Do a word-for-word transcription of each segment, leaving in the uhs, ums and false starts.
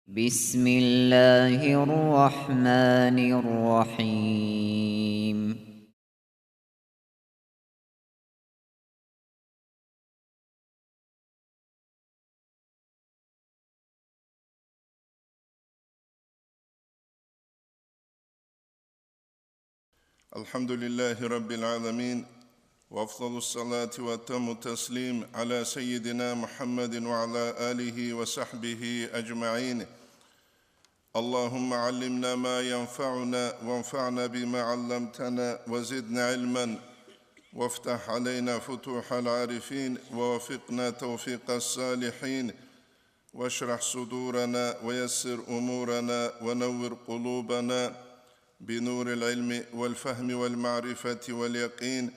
بسم الله الرحمن الرحيم. الحمد لله رب العالمين، وأفضل الصلاة وأتم التسليم على سيدنا محمد وعلى آله وصحبه أجمعين. اللهم علمنا ما ينفعنا وانفعنا بما علمتنا وزدنا علما وافتح علينا فتوح العارفين ووفقنا توفيق الصالحين واشرح صدورنا ويسر أمورنا ونور قلوبنا بنور العلم والفهم والمعرفة واليقين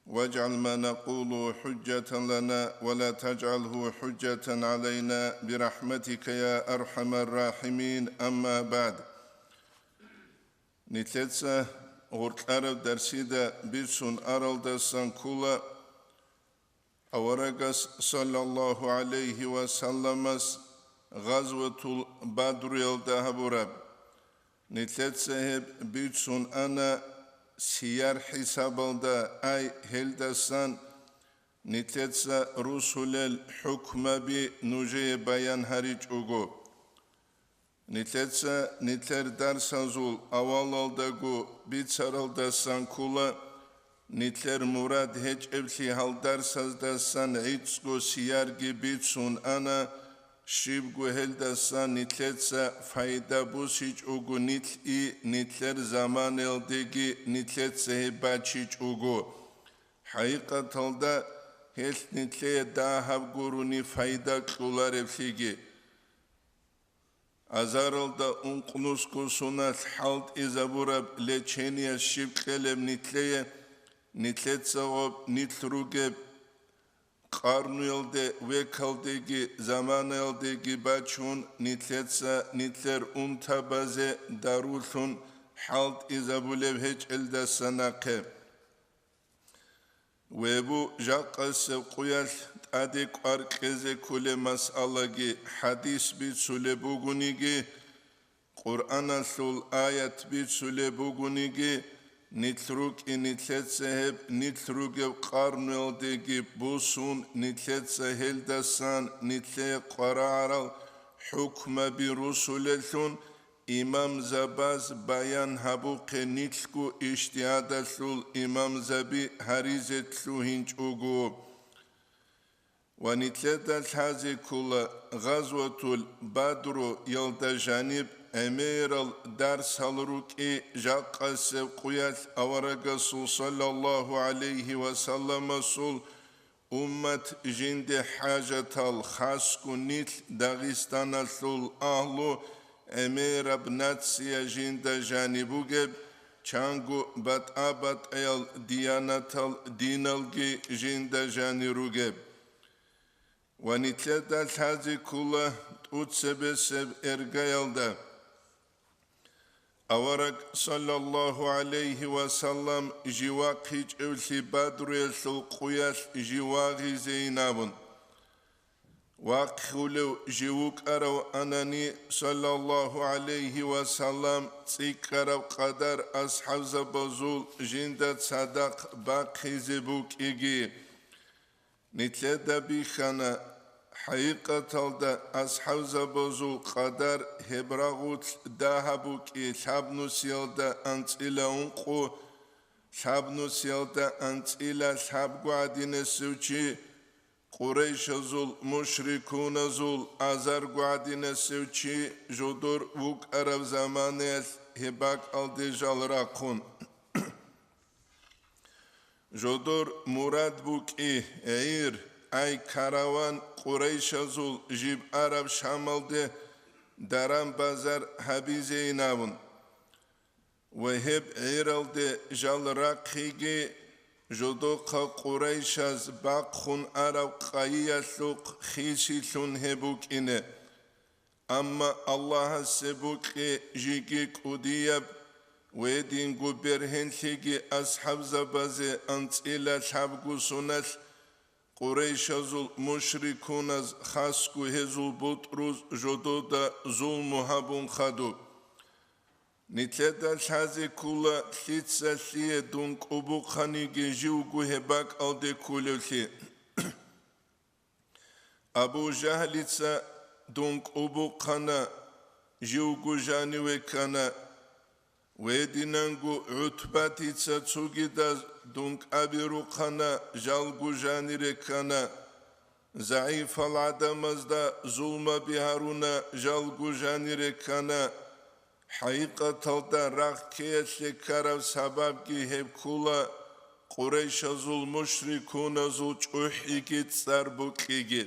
واجعل ما نقول حجة لنا ولا تجعله حجة علينا برحمتك يا أرحم الراحمين. أما بعد. Нилъеца гъоркьараб дарсида бицун аралдасан ккола аварагас саллаллагьу гӀалайгьи ва салламас гъазватул Бадруялда гьабураб. Нилъеца гьеб бицун ана сияр хӀисабалда, ай гьелдасан нилъеца русулел хӀукмаби нужее баян гьаричӀого. Нилъеца нилъер дарсазул авалалдаго бицаралдасан ккола, нилъер мурад гьечӀеблъи гьал дарсаздасан гӀицӀго сиярги бицун ана, щибго гьелдасан нилъеца пайда бусичӀого нилъ и нилъер заманаялдеги нилъеца гьеб бачичӀого. ХӀакъикъаталда гьелъ нилъее дагьаб гурони пайда кьолареблъиги. Азаралда ункънусго соналъ хӀалтӀизабураб лечение щиб кьелеб нилъее, нилъеца гъоб нилъ ругеб къарнуялде, векалдеги заманаялдеги бачун, нилъеца нилъер унтабазе дарулъун хӀалтӀизабулеб гьечӀелдаса нахъе. Вебу жакъасеб къуялъ тӀаде кӀвар кьезе кколеб масъалаги хӀадис бицулеб бугониги, Къуръаналъул аят бицулеб бугониги, нилъ рукӀи нилъеца гьеб нилъ ругеб къарнуялдеги бусун, нилъеца гьелдасан нилъее къварагӀарал хӀукмаби русулелъун, имамзабаз баян гьабухъе нилъго ижтигьадалъул имамзаби гьаризе лъугьинчӀого. Ва нилъеда лъазе ккола Гъазватул Бадруялда жаниб гӀемерал дарсал рукӀи жакъасеб къуялъ аварагасул саллаллагьу гӀалайгьи ва салламасул Уммат жинде хӀажатал, хасго нилъ Дагъистаналъул агьлу, гӀемераб нация жинда жаниб бугеб, чанго батӀа-батӀаял диянатал диналги жинда жани ругеб. Ва нилъеда лъазе ккола тӀуцебесеб эргаялда. Авараг, саллаллагьу гӀалайгьи ва саллам, жив вахъичӀевлъи Бадруялъул къуялъ жив вагъизейин абун. Вахъулев жив вукӀарав анани, саллаллагьу гӀалайгьи ва саллам, цӀикӀкӀараб къадар асхӀабзабазул жинда цадахъ бахъизе букӀиги. Нилъеда бихьана, хӀакъикъаталда асхӀабзабазул къадар гьеб рагъулъ дагьаб букӀи: лъабнусиялда анцӀила ункъо, лъабнусиялда анцӀила лъабго гӀадинасев чи, къурайшазул, мушрикуназул азарго гӀадинасев чи жодор вукӀараб заманаялъ гьеб бакӀалде жал рахъун. Жодор мурад букӀи гӀир, ай караван, къурайшазул жиб араб Шамалде даран-базар гьабизейин абун. Ва гьеб гӀиралде жал рахъиги, жодохъа къурайшаз бахъун араб къайиялъухъ хисилъун гьеб букӀине. Амма Аллагьасе бокье жеги кӀудияб ва гьединго бергьенлъиги асхӀабзабазе анцӀила лъабго соналъ Къурайшазул мушрикуназ хасго гьезул бутӀруз жодода зулму гьабун хадуб. Нилъеда лъазе ккола лъица лъие дун кӀубухъаниги живго гьеб бакӀалде кколевлъи. Абу Жагьлица дун кӀубухъана, живго жаниве ккана. Гьединанго ГӀутбатица цогидаз дун кӀаби рухъана, жалго жанире ккана. ЗагӀипал гӀадамазда зулмаби гьаруна, жалго жанире ккана. ХӀакъикъаталда рагъ ккеялъе ккараб сабабги гьеб ккола Къурайшазул мушрикуназул чӀухӀиги цӀар букьиги.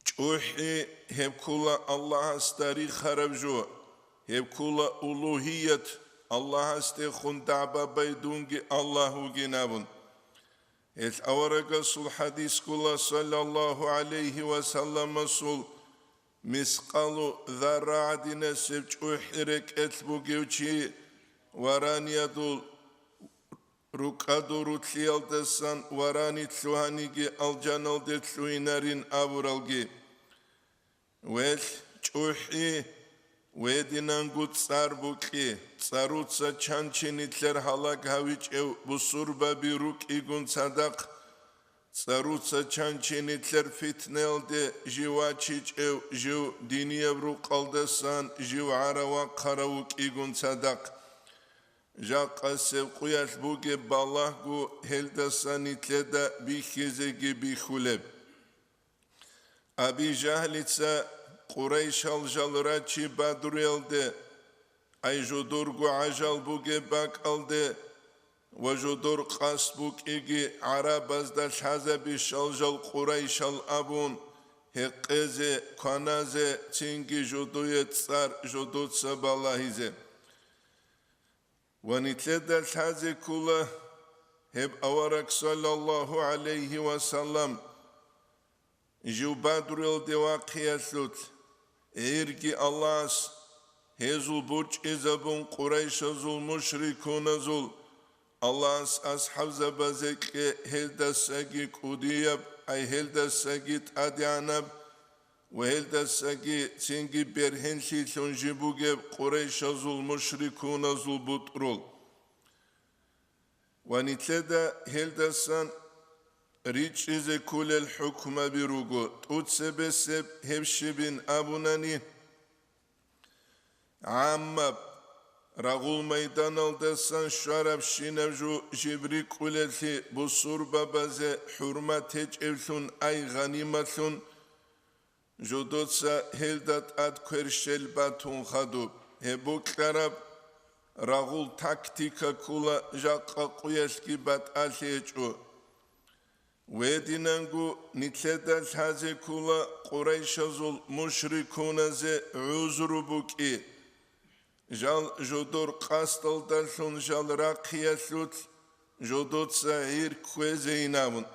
ЧӀухӀи гьеб ккола Аллагьасда рихараб жо, гьеб ккола улугьият, Аллагьасдехун дагӀба бай дунги Аллагь вугин абун. Гьелъ аварагасул хӀадис ккола, саллаллагьу гӀалайгьи ва салламасул, мискъалу зарра гӀадинасеб чӀухӀи рекӀелъ бугев чи вараниядул рукӀадул рулъиялдасан варани лъугьаниги алжаналде лъугьинарин абуралги. Гьелъ чӀухӀи гьединанго цӀар букьи, цӀаруца чан чи нилъер гьалаг гьавичӀев бусурбаби рукӀигун цадахъ, цӀаруца чан чи нилъер фитнаялде жив вачичӀев, жив динияб рукъалдасан жив гӀаравахъарав вукӀигун цадахъ. Жакъасеб къуялъ бугеб балагьго гьелдаса нилъеда бихьизеги бихьулеб. Аби Жагьлица Къурайшал жал рачи Бадруялде, ай жодорго гӀажал бугеб бакӀалде ва жодор къасд букӀиги гӀарабазда лъазабищал жал Къурайшал абун, гьекъезе, кваназе, цинги жодое цӀар жодоца балагьизе. Ва нилъеда лъазе ккола гьеб авараг, саллаллагьу гӀалайгьи ва саллам, жив Бадруялде вахъиялъулъ, гӀирги Аллагьас гьезул борчӀизабун, Къурайшазул мушрикуназул Аллагьас асхӀабзабазе кье гьелдасаги кӀудияб, ай гьелдасаги тӀадегӀанаб, ва гьелдасаги цинги бергьенлъилъун жиб бугеб Къурайшазул мушрикуназул бутӀрул. Ва нилъеда гьелдасан ричӀчӀизе кколел хӀукмаби руго, тӀуцебесеб гьеб щибин абунани, гӀаммаб, рагъул майданалдасан щварабщинаб жо жиб рикӀкӀулеблъи бусурбабазе хӀурмат гьечӀеблъун, ай гъанималъун, жодоца гьелда тӀад кверщел батун хадуб. Гьеб бокьараб рагъул тактика ккола, жакъа къуялъги батӀалъи гьечӀо. Гьединанго нилъеда лъазе ккола Къурайшазул мушрикуназе гӀузру букӀи. Жал жодор къасдалдалъун жал рахъиялъулъ жодоца гӀир кквезейинабун,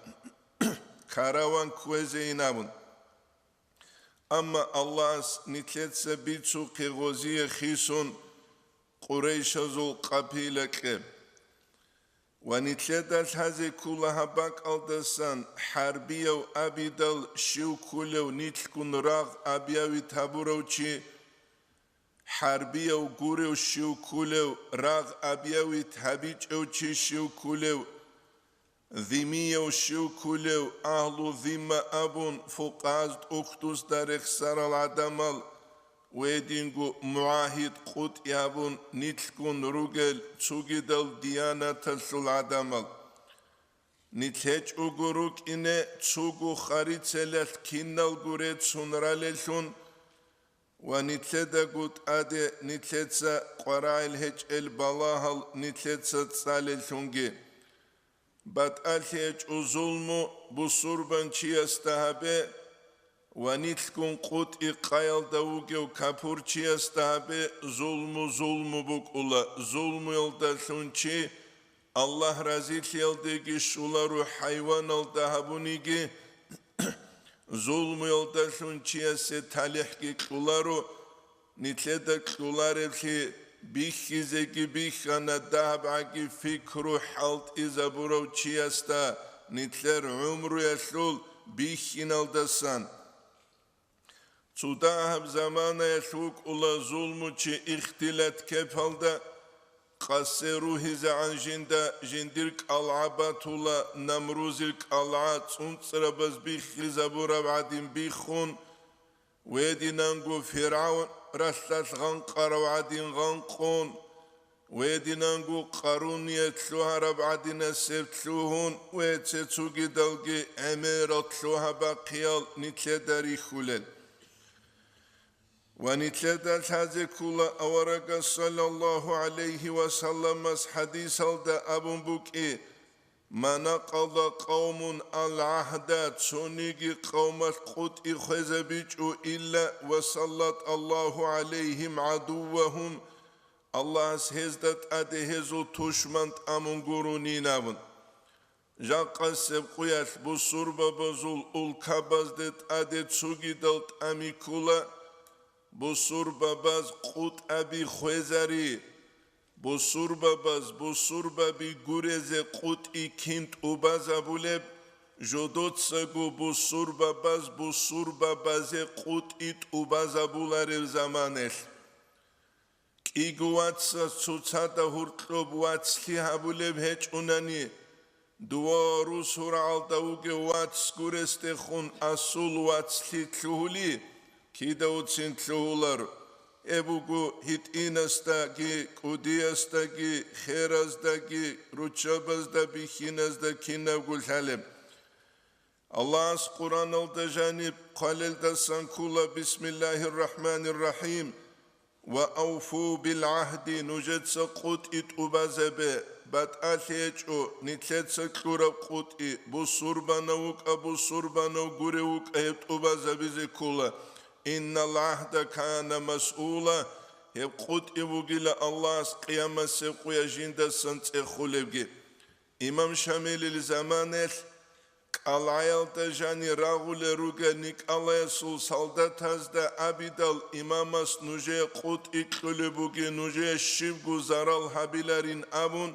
караван кквезейинабун. Амма Аллагьас нилъеца бицухъе гъозие хисун Къурайшазул къапила кье. Ва нилъеда лъазе ккола гьаб бакӀалдасан хӀарбияв абидал щив ккулев нилъгун рагъ абиявит гьабурав чи, хӀарбияв гурев щив ккулев, рагъ абиявит гьабичӀев чи щив ккулев, зимияв щив ккулев, агьлу зимма абун, фукъаз тӀухьдузда рехсарал гӀадамал, гьединго мугӀагьид къутӀи гьабун нилъгун ругел цогидал диянаталъул гӀадамал. Нилъ гьечӀого рукӀине цого харицелалъ киналго реццун ралеллъун, ва нилъедаго тӀаде нилъеца къварагӀел гьечӀел балагьал нилъеца цӀалеллъунги. БатӀалъи гьечӀо зулму бусурбанчиясда гьабе ва нилъгун къутӀи къаялда вугев капурчиясда гьабе зулму зулму букӀула, зулмуялдалъун чи Аллагь разилъиялдеги щоларо, хӀайваналда гьабуниги, зулмуялдалъун чиясе талихӀги кьоларо, нилъеда кьолареблъи бихьизеги бихьана дагьабгӀаги пикру хӀалтӀизабурав чиясда, нилъер гӀумруялъул бихьиналдасан. Цо дагьаб заманаялъ вукӀула зулмучи ихтилат кепалда, къасе ругьизегӀан жинда жиндир кӀалгӀа батула, Намрузил кӀалгӀа цӀунцӀрабаз биххизабураб гӀадин биххун, гьединанго ФиргӀавн ралъдалъ гъанкъарав гӀадин гъанкъун, гьединанго Къарун лъугьараб гӀадинасеб лъугьун, ва цо-цогидалги гӀемерал лъугьа-бахъиял нилъеда рихьулел. Ва нилъеда лъазе ккола аварагас саллаллагьу гӀалайгьи ва салламас хӀадисалда абун букӀин: «Ма накъада къавмун ал-гӀагьда», цониги къавмалъ къотӀи хвезабичӀо, «илла ва саллатӀаллагьу гӀалайгьим гӀадуввагьум», Аллагьас гьезда тӀаде гьезул тушман тӀамун гуронин абун. Жакъасеб къуялъ бусурбабазул улкабазде тӀаде цогидал тӀами ккола, бусурбабаз къотӀаби хвезари, бусурбабаз бусурбаби гурезе къотӀи кин тӀубазабулеб, жодоцаго бусурбабаз бусурбабазе къотӀи тӀубазабулареб заманалъ. КӀиго вацас цоцазда гьоркьоб вацлъи гьабулеб гьечӀунани, дова росу рагӀалда вугев вац гуресдехун асул вацлъи лъугьули, кидавцин лъугьулар, гьеб буго гьитӀинасдаги, кӀудиясдаги, хераздаги, руччабазда бихьиназда кинабго лъалеб. Аллагьас Къуръаналда жаниб хъвалелдасан ккола: «Бисмиллагьир рахӀманир рахӀим. Ва авфу бил гӀагьди», нужеца къотӀи тӀубазабе, батӀалъи гьечӀо, нилъеца кьураб къотӀи, бусурбанав вукӀа, бусурбанав гурев вукӀа, гьеб тӀубазабизе ккола. «Иннал гӀагьда кана масъула», гьеб къотӀи бугила Аллагьас къиямасеб къуя жиндасан цӀехолебги. Имам Шамилил заманаялъ кӀалгӀаялда жани рагъулел ругел никӀалаясул солдатазда абидал, имамас нужее къотӀи кьолеб бугин, нужее щибго зарал гьабиларин абун,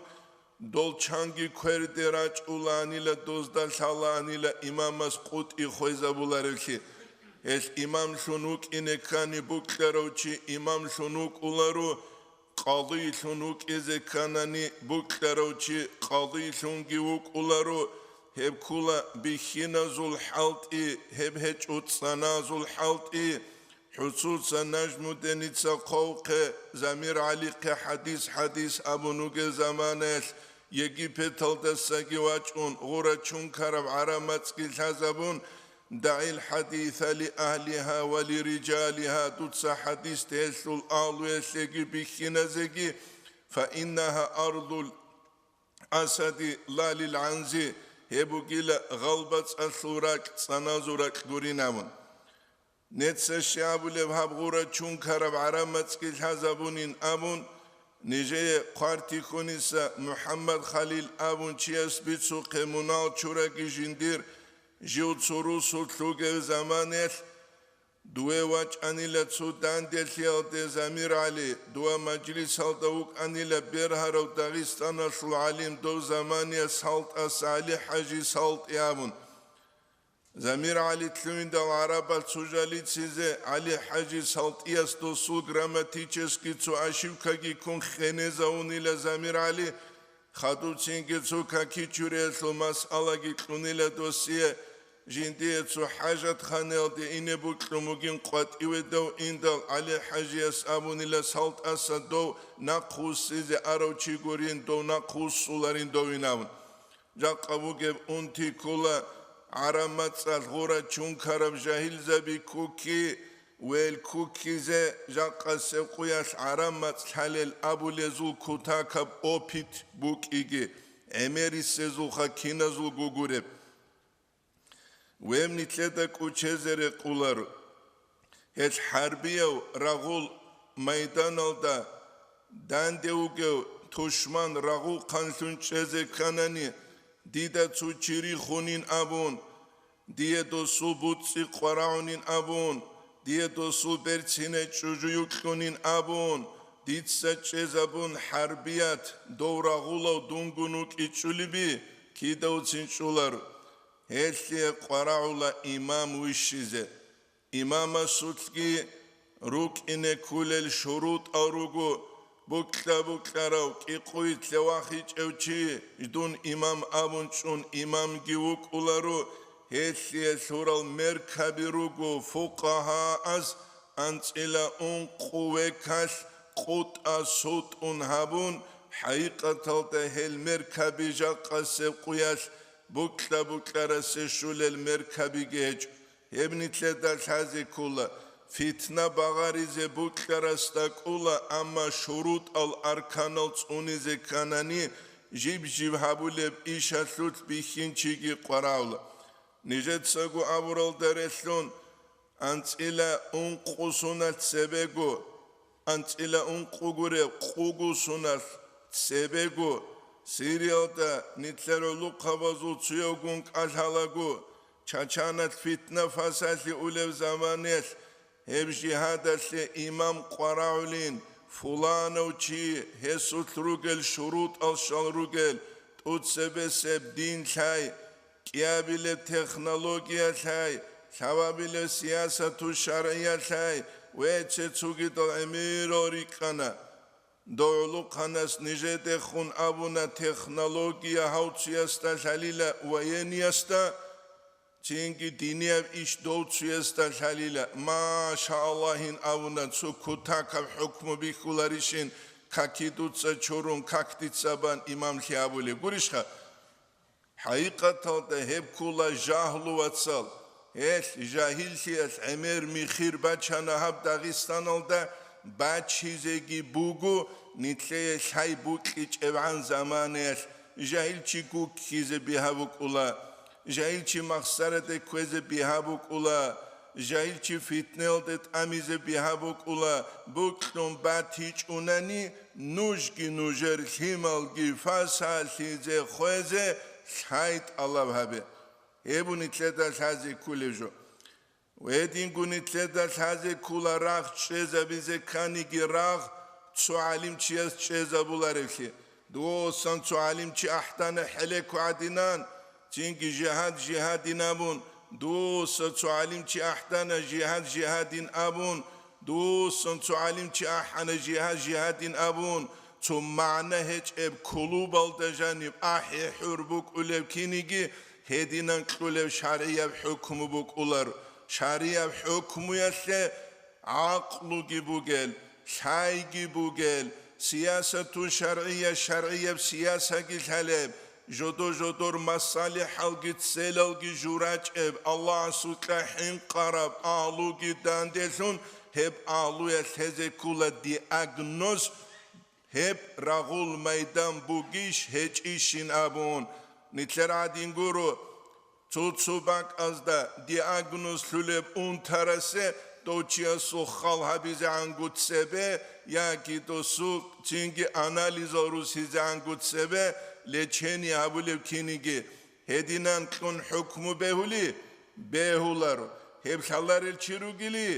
дол чанги кверде рачӀулаанила, дозда лъалаанила имамас къотӀи хвезабуларевлъи. Гьелъ имамлъун вукӀине ккани букьарав чи имамлъун вукӀуларо, къадилъун вукӀизе кканани, букьарав чи къадилъунги вукӀуларо, гьеб ккола бихьиназул хӀалтӀи, гьеб гьечӀо цӀаназул хӀалтӀи. ХӀусусан Нажмуддиница хъвавухъе, Замир ГӀалихъе хӀадис-хӀадис абун вугел заманаялъ, Египеталдасаги вачӀун, гъура чункараб гӀараб мацӀги лъазабун, «ДагӀил хӀадиса ли агьлиха ва ли риджалиха», дуца хӀадис гьелъул агьлуялъеги бихьиназеги, «фа иннаха ардул асади ла лил гӀанзи», гьеб бугила гъалбацӀалъул ракь, цӀаназул ракь гурин абун. Нецца щиб абулеб гьаб гъура чункараб гӀараб мацӀги лъазабунин абун, нижее Хъвартихьуниса МухӀаммад Халил абун чияс бицухъе мунагьал чураги жиндир, жив цо русулъ вугев заманаялъ, дуве вачӀанила цо данделъиялде, Замир ГӀали, дова мажлисалда вукӀанила бергьарав Дагъистаналъул гӀалим, дов заманаялъ СалтӀас ГӀали-хӀажи СалтӀи абун. Замир ГӀали лъугьиндал гӀарабал цо жо лицизе, ГӀали-хӀажи СалтӀияс досул грамматически цо ошибкаги ккун хенезавунила Замир ГӀали, хадубцинги цо какичуриялъул масъалаги кьунила досие, жиндие цо хӀажатханаялде ине букьун бугин къватӀиве дов индал, ГӀали-хӀажияс абунила СалтӀаса дов нахъвуссизе арав чи гурин, дов нахъвуссуларин довин абун. Жакъа бугеб унти ккола гӀараб мацӀалъ гъура чункараб жагьилзаби ккукки, вел ккуккизе, жакъасеб къуялъ гӀараб мацӀ лъалел абулезул кутакаб опыт букӀиги, гӀемерисезулха киназулго гуреб. Веб нилъеда кӀучезе рекъоларо. Гьелъ хӀарбияв рагъул майданалда данде вугев тушман рагъухъанлъун чӀезе кканани, дида цо чи рихунин абун, дие досул буцӀцӀи къварагӀунин абун, дие досул берцинай чӀужу юкьунин абун, дица чӀезабун хӀарбият, дов рагъулав дунгун вукӀичӀулеби, кидавцин чӀулар, гьелъие къварагӀула имам вищизе. Имамасулъги рукӀине кколел шурутӀал руго, букьа-букьарав кӀикъуйлъе вахичӀев чи, дун имам абун чӀун имамги вукӀуларо, гьелъие лъурал меркаби руго фукъагьаас анцӀила ункъо векалъ къутӀа сутӀун гьабун, хӀакъикъаталда гьел меркаби жакъасеб къуялъ букьа-букьарасе щулел меркабиги гьечӀо. Гьеб нилъеда лъазе ккола, фитна багъаризе букьарасда кӀула, амма шурутӀал арканал цӀунизе кканани, жиб-жиб гьабулеб ишалъулъ бихьинчиги къварагӀула. Нижецаго абуралда релълъун, анцӀила ункъо соналъ цебего, анцӀила ункъо гуреб, къого соналъ цебего, Сириялда нилъер гӀулухъабазул цуявгун кӀалъалаго, Чачаналъ фитна-фасалъи улеб заманаялъ, гьеб жигьадалъе имам къварагӀулин, фуланав чи, гьесулъ ругел шурутӀал щал ругел, тӀуцебесеб дин лъай, кӀиабилеб технология лъай, лъабабилеб сиясату шаргӀия лъай, ва цецугидал гӀемерал рикӀкӀана. Дов гӀулухъанас нижедехун абуна технология гьав цуясда лъалила, воениясда, цинги динияб иш дов цуясда лъалила. Ма ша Аллагьин абуна, цо кутакаб хӀукму бихьуларищин, каки дуца чурун, как дица бан имамлъи абулеб гурищха? ХӀакъикъаталда гьеб ккола жагьлу, вацал. Гьелъ жагьиллъиялъ гӀемер михир бачана гьаб Дагъистаналда, бачизеги буго, нилъее лъай букьичӀебгӀан заманаялъ жагьилчи гуккизе бигьа букӀула, жагьилчи махсараде кквезе бигьа букӀула, жагьилчи фитнаялде тӀамизе бигьа букӀула, букьун батичӀунани, нужги нужер лъималги фасалъизе хвезе лъай тӀалаб гьабе. Гьеб нилъеда лъазе кколеб жо. Гьединго нилъеда лъазе ккола рагъ чӀезабизе кканиги рагъ цо гӀалимчияс чӀезабуларевлъи. Дуосан цо гӀалимчи ахӀдана хӀелеко гӀадинан, цинги жигьад жигьадин абун, дуоса цо гӀалимчи ахӀдана жигьад жигьадин абун, дуосан цо гӀалимчи ахӀана жигьад жигьадин абун, цо магӀна гьечӀеб клубалда жаниб ахӀи-хӀур букӀулеб киниги гьединан кьулеб шаргӀияб хӀукму букӀулар. ШаргӀияб хӀукмуялъе гӀакълуги бугел, лъайги бугел, сиясату шаргӀия, шаргӀияб сиясаги лъалеб, жодо-жодор масалихӀалги целалги журачӀеб, Аллагьасукьа хӀинкъараб агьлуги данделъун, гьеб агьлуялъ гьезе ккула диагноз, гьеб рагъул майдан бугищ гьечӀищин абун. Нилъер гӀадин гуро, цо-цо бакӀазда диагноз лъулеб унтарасе дов чиясул хал гьабизегӀанго цебе яги досул цинги анализал русизегӀанго цебе лечение гьабулеб киниги, гьединан кьун хӀукму бегьули? Бегьуларо. Гьеб лъаларел чи ругели?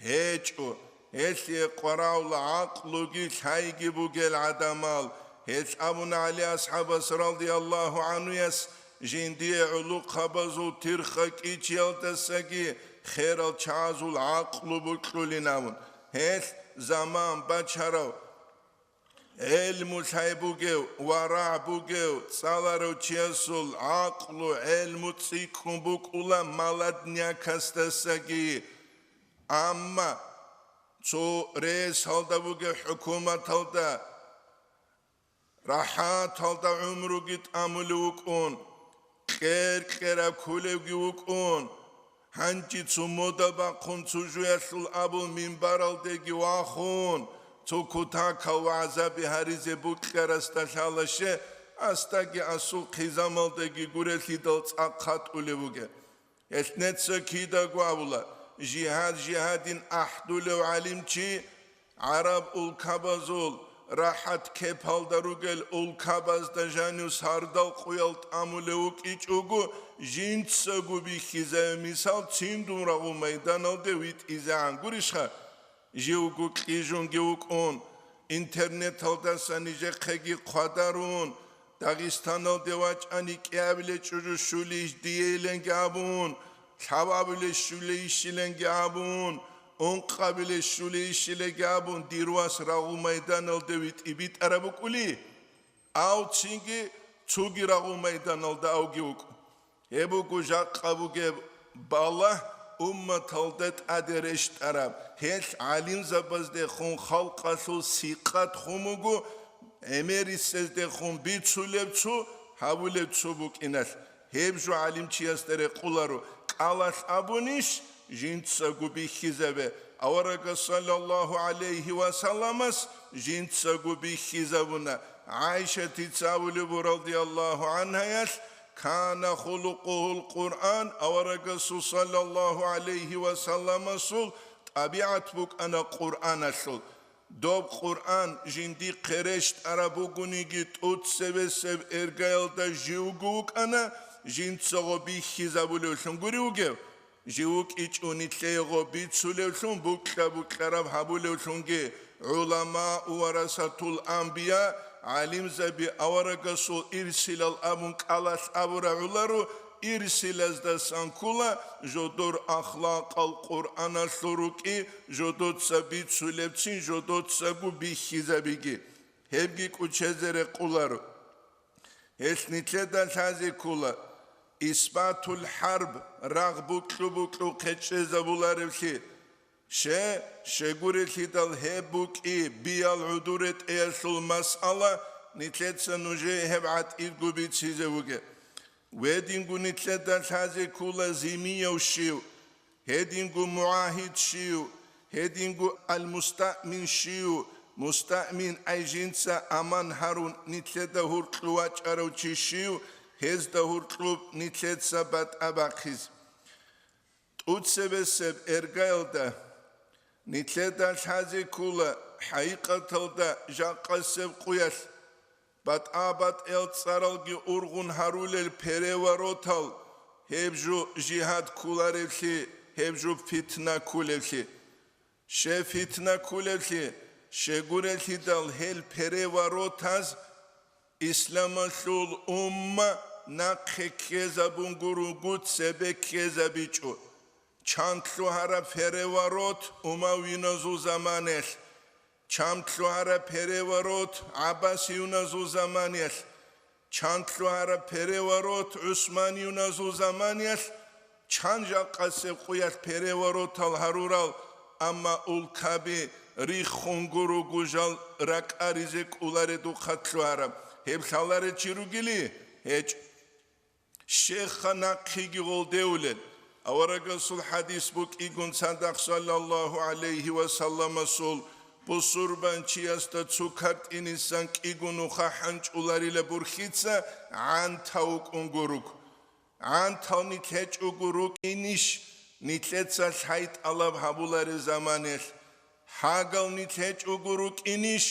ГьечӀо. Гьелъие къварагӀула гӀакълуги лъайги бугел гӀадамал. Гьелъ абуна ГӀали асхӀабас радияллагьу гӀанхуяс, жиндие гӀулухъабазул тирха кӀичиялдасаги херал чагӀазул гӀакълу букьулин абун. Гьелъ заман бачарав, гӀелму лъай бугев, варагӀ бугев, цӀаларав чиясул гӀакълу, гӀелму цӀикӀкӀун букӀула маладнякасдасаги. Амма цо ресалда бугев хӀукуматалда рахӀаталда гӀумруги тӀамулев вукӀун, кьер-кьераб кколевги вукӀун, гьанже цо мода бахъун цо жуялъул абул минбаралдеги вахун, цо кутакал вагӀзаби гьаризе букьарасда лъалаще, асдаги асул хъизамалдаги гурелъидал цӀакъ хатӀулев вугев. Гьелъ неца кидаго абула, жигьад-жигьадин ахӀдулев гӀалимчи, гӀараб улкабазул рахӀат кепалда ругел улкабазда жанив сардал къуял тӀамулев вукӀичӀого, жинцаго бихьизабе мисал цин дун рагъул майданалде витӀизегӀан гурищха? Живго кьижунги вукӀун, интернеталдаса нижехъеги хъвадарун, Дагъистаналде вачӀани кӀиабиле чӀужу щулищ диейиланги абун, лъабабиле щулейищиланги абун, ункъабиле щулейищиланги абун, дир вас рагъул майданалде витӀи битӀараб букӀули, ав цинги цуги рагъул майданалда авги вукӀу. Гьеб буго жакъа бугеб балагь, умматалда тӀаде рещтӀараб. Гьелъ гӀалимзабаздехун халкъалъул сикъат хун буго, гӀемерисездехун бицулеб цо, гьабулеб цо букӀиналъ. Гьеб жо гӀалимчиясда рекъоларо, кӀалалъ абунищ, жинцаго бихьизабе. Аварагас саллаллагьу гӀалайгьи ва салламас жинцаго бихьизабуна. ГӀайшатица абулеб буго, радияллагьу гӀангьаялъ, «Кана хулукъугьул Къуръан», аварагасул саллаллагьу гӀалайгьи ва салламасул тӀабигӀат букӀана Къуръаналъул. Доб Къуръан жиндихъе рещтӀараб бугониги, тӀуцебесеб эргаялда живго вукӀана, жинцаго бихьизабулевлъун гури вугев, жив вукӀичӀо нилъеего бицулевлъун, букьа-букьараб гьабулевлъунги. «ГӀуламау варасатул анбия», гӀалимзаби аварагасул ирсилал абун кӀалалъ абураб гӀоларо, ирсилаздасан ккола жодор ахлакъал Къуръаналъул рукӀи, жодоца бицулебцин жодоцаго бихьизабиги. Гьебги кӀучезе рекъоларо. Гьелъ нилъеда лъазе ккола исбатул хӀарб, рагъ букьу-букьухъе чӀезабуларевлъи. Ще, щегурелъидал гьеб букӀи биял гӀодор ретӀеялъул масъала, нилъеца нужее гьеб гӀатӀидго бицизе вугеб. Гьединго нилъеда лъазе ккола зиммияв щив, гьединго мугӀагьид щив, гьединго ал-мустаъмин щив, мустаъмин ай жинца аман гьарун нилъеда гьоркьов вачӀарав чи щив, гьезда гьоркьоб нилъеца батӀа бахъизе. ТӀуцебесеб эргаялда нилъеда лъазе ккола хӀакъикъаталда жакъасеб къуялъ, батӀа-батӀиял цӀаралги ургъун гьарулел переворотал, гьеб жо жигьад кколаревлъи, гьеб жо фитна кколевлъи. Ще фитна кколевлъи, щегурелъидал гьел переворотаз исламалъул умма нахъе ккезабун гуруго цебе ккезабичӀо. Чан лъугьараб переворот умавиназул заманаялъ, чан лъугьараб переворот гӀаббасиюназул заманаялъ, чан лъугьараб переворот гӀусманиюназул заманаялъ, чан жакъасеб къуялъ переворотал гьарурал, амма улкаби риххун гуруго жал ракӀаризе кӀоларедухъа лъугьараб, гьеб лъаларев чи ругели? ГьечӀ. Щеха нахъеги гъолдеулел. Аварагасул хадис букӀигун цадахъ, саллаллаху гӀалайхи ва салламасул, бусурбанчиясда цу картӀинисан кӀиго нуха хӀанчӀуларила бурхьица гӀантав вукӀун гуруг. ГӀантал нилъ гьечӀого рукӀинищ, нилъеца лъай тӀалаб гьабулареб заманелъ? Гьагал нилъ гьечӀого рукӀинищ,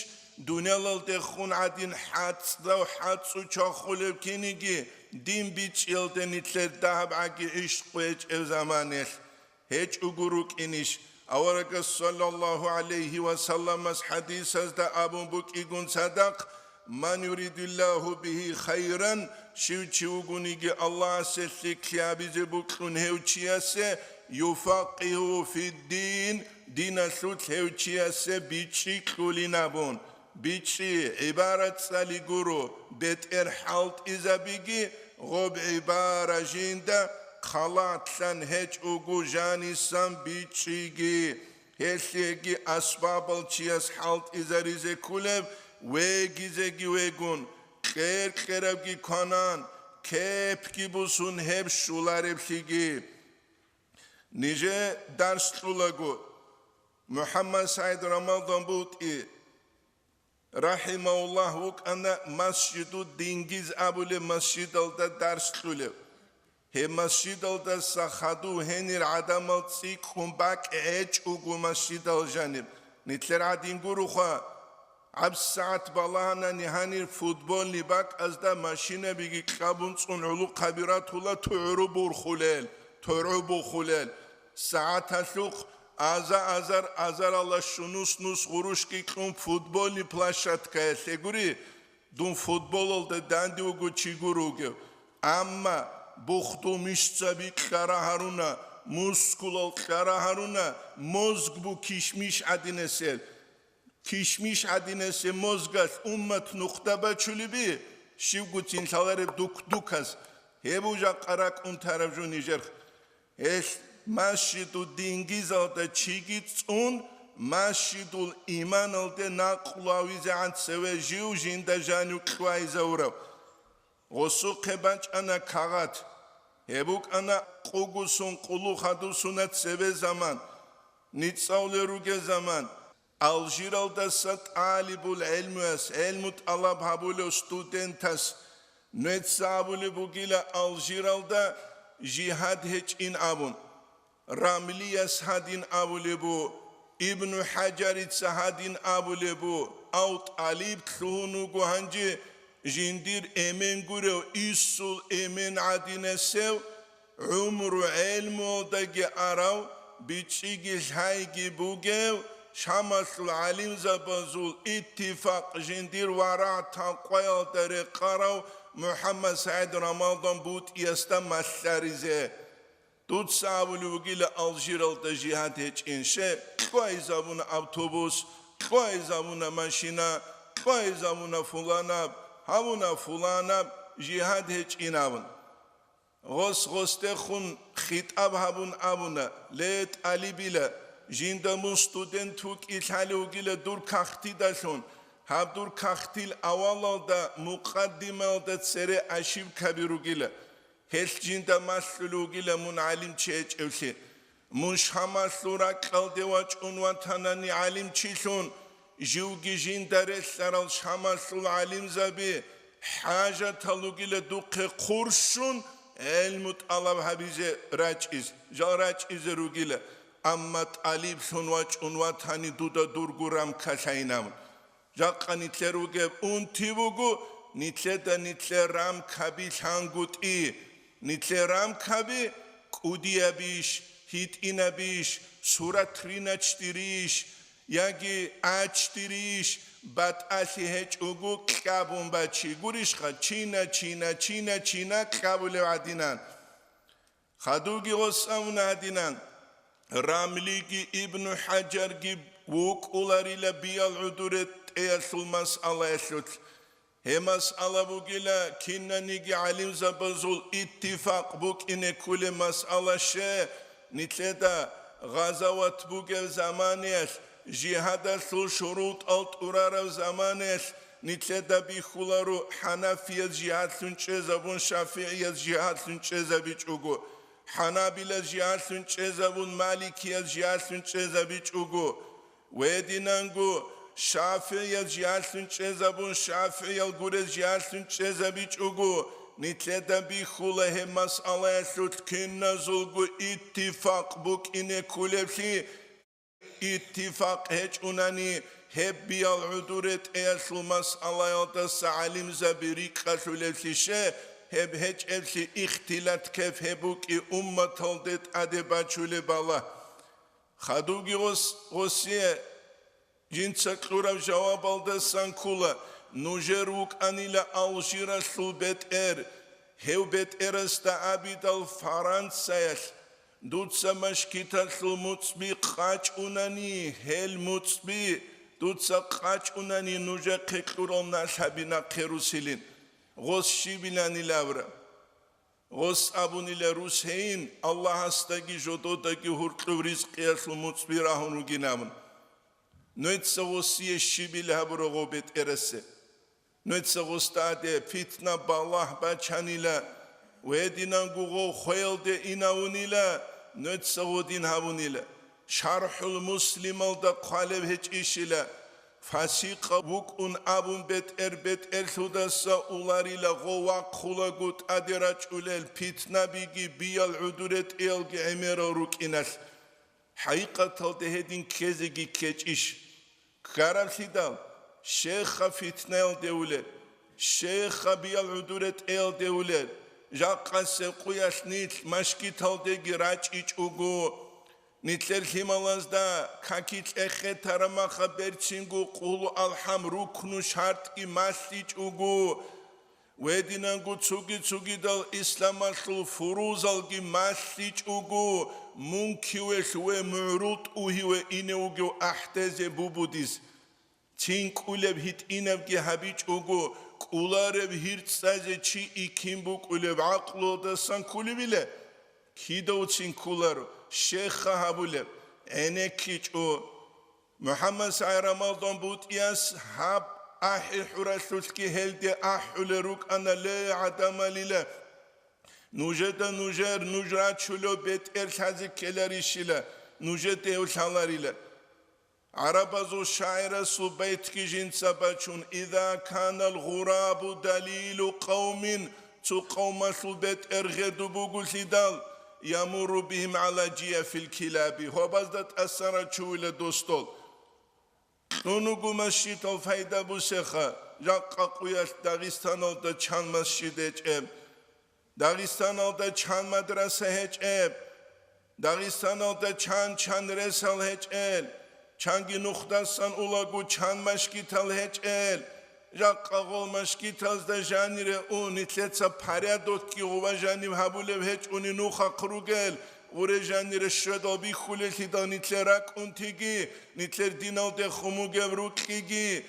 дуниялалдехун гӀадин хӀацӀдав хӀацӀу чвахулеб киниги дин бичӀчӀиялде нилъер дагьаб гӀаги гӀишкъу гьечӀеб заманелъ? ГьечӀого рукӀинищ? Аварагас, саллаллаху гӀалайхи ва салламас хадисазда абун букӀигун цадахъ: «Ман юридиллаху бихи хайран», щив чи вугониги Аллагьас гьелъие лъикӀлъи гьабизе бокьун гьев чиясе, «юфаккигьу фиддин», диналъулъ гьев чиясе бичӀчӀи кьулин абун. БичӀчӀи гӀибарат цӀали гуро, бетӀер хӀалтӀизабиги, гъоб гӀибара жинда халатлъан гьечӀого жанисан бичӀчӀиги. Гьелъиеги асбабал чияс хӀалтӀизаризе кколеб, вегизеги вегун, кьер-кьерабги кванан, кепги бусун гьеб щулареблъиги. Нижее дарс кьулаго, МухӀаммад СагӀид Рамадан БутӀи рахӀимагьуллагь вукӀана Масжиду Дингиз абулеб масжидалда дарс кьулев. Гьеб масжидалдаса хадув гьенир гӀадамал цӀикӀкӀун бакӀ гьечӀого масжидал жаниб. Нилъер гӀадин гуроха, гӀабсагӀат балагьанани гьанир футбольный бакӀазда машинабиги кьабун цӀун гӀулухъаби ратула, тугӀру бурхулел, тугӀру бухулел. СагӀаталъухъ аза-азар, азаралда щунус-нус гъурущги кьун футбольный площадкаялъе гури, Дун футболалда данде вуго чи гуро вугев. Амма бухдул мышцаби кьара гьаруна, мускулал кьара гьаруна, мозг бу кишмиш гӀадинесел. Кишмиш гӀадинесел мозгалъ уммат нухда бачулеби, щивгуцин лъалареб дук-дуказ. Гьеб жакъа ракӀун тараб жо нижерх. Гьелъ масжидул дингизалда чиги цӀун, масжидул иманалде накълугьавизегӀан цеве жив жинда жанив кьвайзавурав. Гъосухъе бачӀана кагъат. Гьеб букӀана къугусун къулухъ гьадусуна цеве заман, ницӀалулел ругел заман. Алжиралдаса тӀалибул гӀелмуяс, гӀелму тӀалаб гьабулев студентас, нуеца абулеб бугила Алжиралда жигьад гьечӀин абун. Рамлияс гьадин абулеб бу, Ибну ХӀажарица гьадин абулеб бу, ав тӀалиб лъугьун вуго гьанже жиндир эмен гурев, исул эмен гӀадинасев, гӀумру гӀелмуялдаги арав, бичӀчӀиги лъайги бугев, Шамалъул гӀалимзабазул иттифакъ жиндир варагӀ-такъваялда рекъарав МухӀаммад СагӀид Рамадан БутӀиясда малъаризе. Дуца абулев вугила Алжиралда жигьад гьечӀин, ше, кьвайзабуна автобус, кьвайзабуна машина, кьвайзабуна фуланаб, гьавуна фуланаб, жигьад гьечӀин абун. Гъос-гъосдехун хитӀаб гьабун абуна: «Ле, тӀалибила, жинда мун студент вукӀи лъалев вугила дур кагътидалъун, гьаб дур кагътил авалалда, мукъаддимаялда цере ошибкаби ругила». Гьелъ жинда малъулев вугила мун гӀалимчи гьечӀевлъи. Мун Шамалъул ракьалде вачӀун ватанани гӀалимчилъун, живги жинда релълъарал Шамалъул гӀалимзаби хӀажатал ругила духъе хъурщун гӀелму тӀалаб гьабизе рачӀиз, жал рачӀизе ругила, амма тӀалиблъун вачӀун ватани дуда дурго рамкалъайин абун. Жакъа нилъер ругеб унти буго, нилъеда нилъер рамкаби лъангутӀи. Нилъер рамкаби кӀудиябищ, гьитӀинабищ, сурат риначдирищ, яги гӀачдирищ, батӀалъи гьечӀого кьабун бачи. Гурищха, чина, чина, чина, чина кьабулев гӀадинан. Хадуги гъос абуна гьадинан, Рамлиги Ибну ХӀажарги вукӀуларила биял гӀудуре тӀеялъул масъалаялъулъ. Гьеб масъала бугила кинаниги гӀалимзабазул иттифакъ букӀине кколеб масъала, ше, нилъеда гъазават бугеб заманаялъ, жигьадалъул шурутӀал тӀурараб заманаялъ, нилъеда бихьуларо хӀанафияз жигьадлъун чӀезабун, шафигӀияз жигьадлъун чӀезабичӀого, хӀанабилаз жигьадлъун чӀезабун, маликияз жигьадлъун чӀезабичӀого, гьединанго шафигӀияз жигьадлъун чӀезабун, шафигӀиял гурез жигьадлъун чӀезабичӀого, нилъеда бихьула гьеб масъалаялъулъ киназулго иттифакъ букӀине кколеблъи. Иттифакъ гьечӀунани, гьеб биял гӀудуре тӀеялъул масъалаялдаса гӀалимзаби рикӀкӀалъулеблъи, ше, гьеб гьечӀеблъи ихтилат ккеб гьеб букӀи умматалде тӀаде бачулеб бала. Хадуги гъос-, гъосие жинца кьураб жавабалдасан ккола: нужер вукӀанила Алжиралъул бетӀер, гьев бетӀерасда абидал Франциялъ, дуца машгиталъул муцӀби къачӀунани, гьел муцӀби дуца къачӀунани, нужехъе кьурал налъаби нахъе русилин. Гъос щибиланилавра. Гъос абунила рус гьейин, Аллагьасдаги жододаги гьуркьув ризкъиялъул муцӀби рагьун ругинабун. Нуеца гъосие щибил гьабуро гъов бетӀерасе. Нуеца гъосдаде питна-балагь бачанила, гьединанго гъов хвеялде инавунила, нуеца гъодин гьавунила. ШархӀул Муслималда хъвалеб гьечӀищила, фасикъав вукӀун абун бетӀер бетӀерлъудаса уларила, гъов вахъулаго тӀаде рачӀулел питнабиги биял гӀудуре тӀеялги гӀемерал рукӀиналъ. ХӀакъикъаталда гьедин ккезеги ккечӀищ? Ккараблъидал, щеха фитнаялде улел, щеха биял гӀудуре тӀеялде улел, жакъасеб къуялъ нилъ машгиталдеги рачӀичӀого, Нилъер лъималазда каки кьехе тарамаха берцинго къулу алхӀам рукну шартӀги малъичӀого, гьединанго цуги-цугидал исламалъул фурузалги малъичӀого, мункивелъ ве мугӀрул тӀугьиве ине вугев ахӀдезе бубудиз. Цин кӀулеб гьитӀинабги гьабичӀого, кӀулареб гьир цӀазе чи икин букӀулеб гӀакълуялдасан ккулебила? Кидавцин кколаро, щеха гьабулеб, гӀенеккичӀо. МухӀаммад СагӀид Рамазан БутӀияс гьаб ахӀи хӀуралъулъги гьелде ахӀулел рукӀана, ле, гӀадамалила, нужеда нужер, нуж рачулев бетӀер лъазе ккеларищила, нужеда гьев лъаларила. ГӀарабазул шагӀирасул байтги жинца бачун: «Иза канал гъурабу далилу къавмин», цо къавмалъул бетӀер гъеду бугулъидал, «ямурру бихим гӀала жияфил килаби», гьобазда тӀасан рачувила дос дол. Кьун вуго масжидал пайда бусеха, жакъа къуялъ Дагъистаналда чан масжид гьечӀеб. Дагъистаналда чан мадраса гьечӀеб? Дагъистаналда чан-чан ресал гьечӀел, чанги нухдасан улаго чан машгитал гьечӀел, жакъа гъол машгитазда жанире ун, нилъеца порядокги гъува жаниб гьабулеб гьечӀони нухахъ ругел, гъуре жанире щведал бихьулеллъидал нилъер ракӀунтиги, нилъер диналдехун бугеб рукьиги,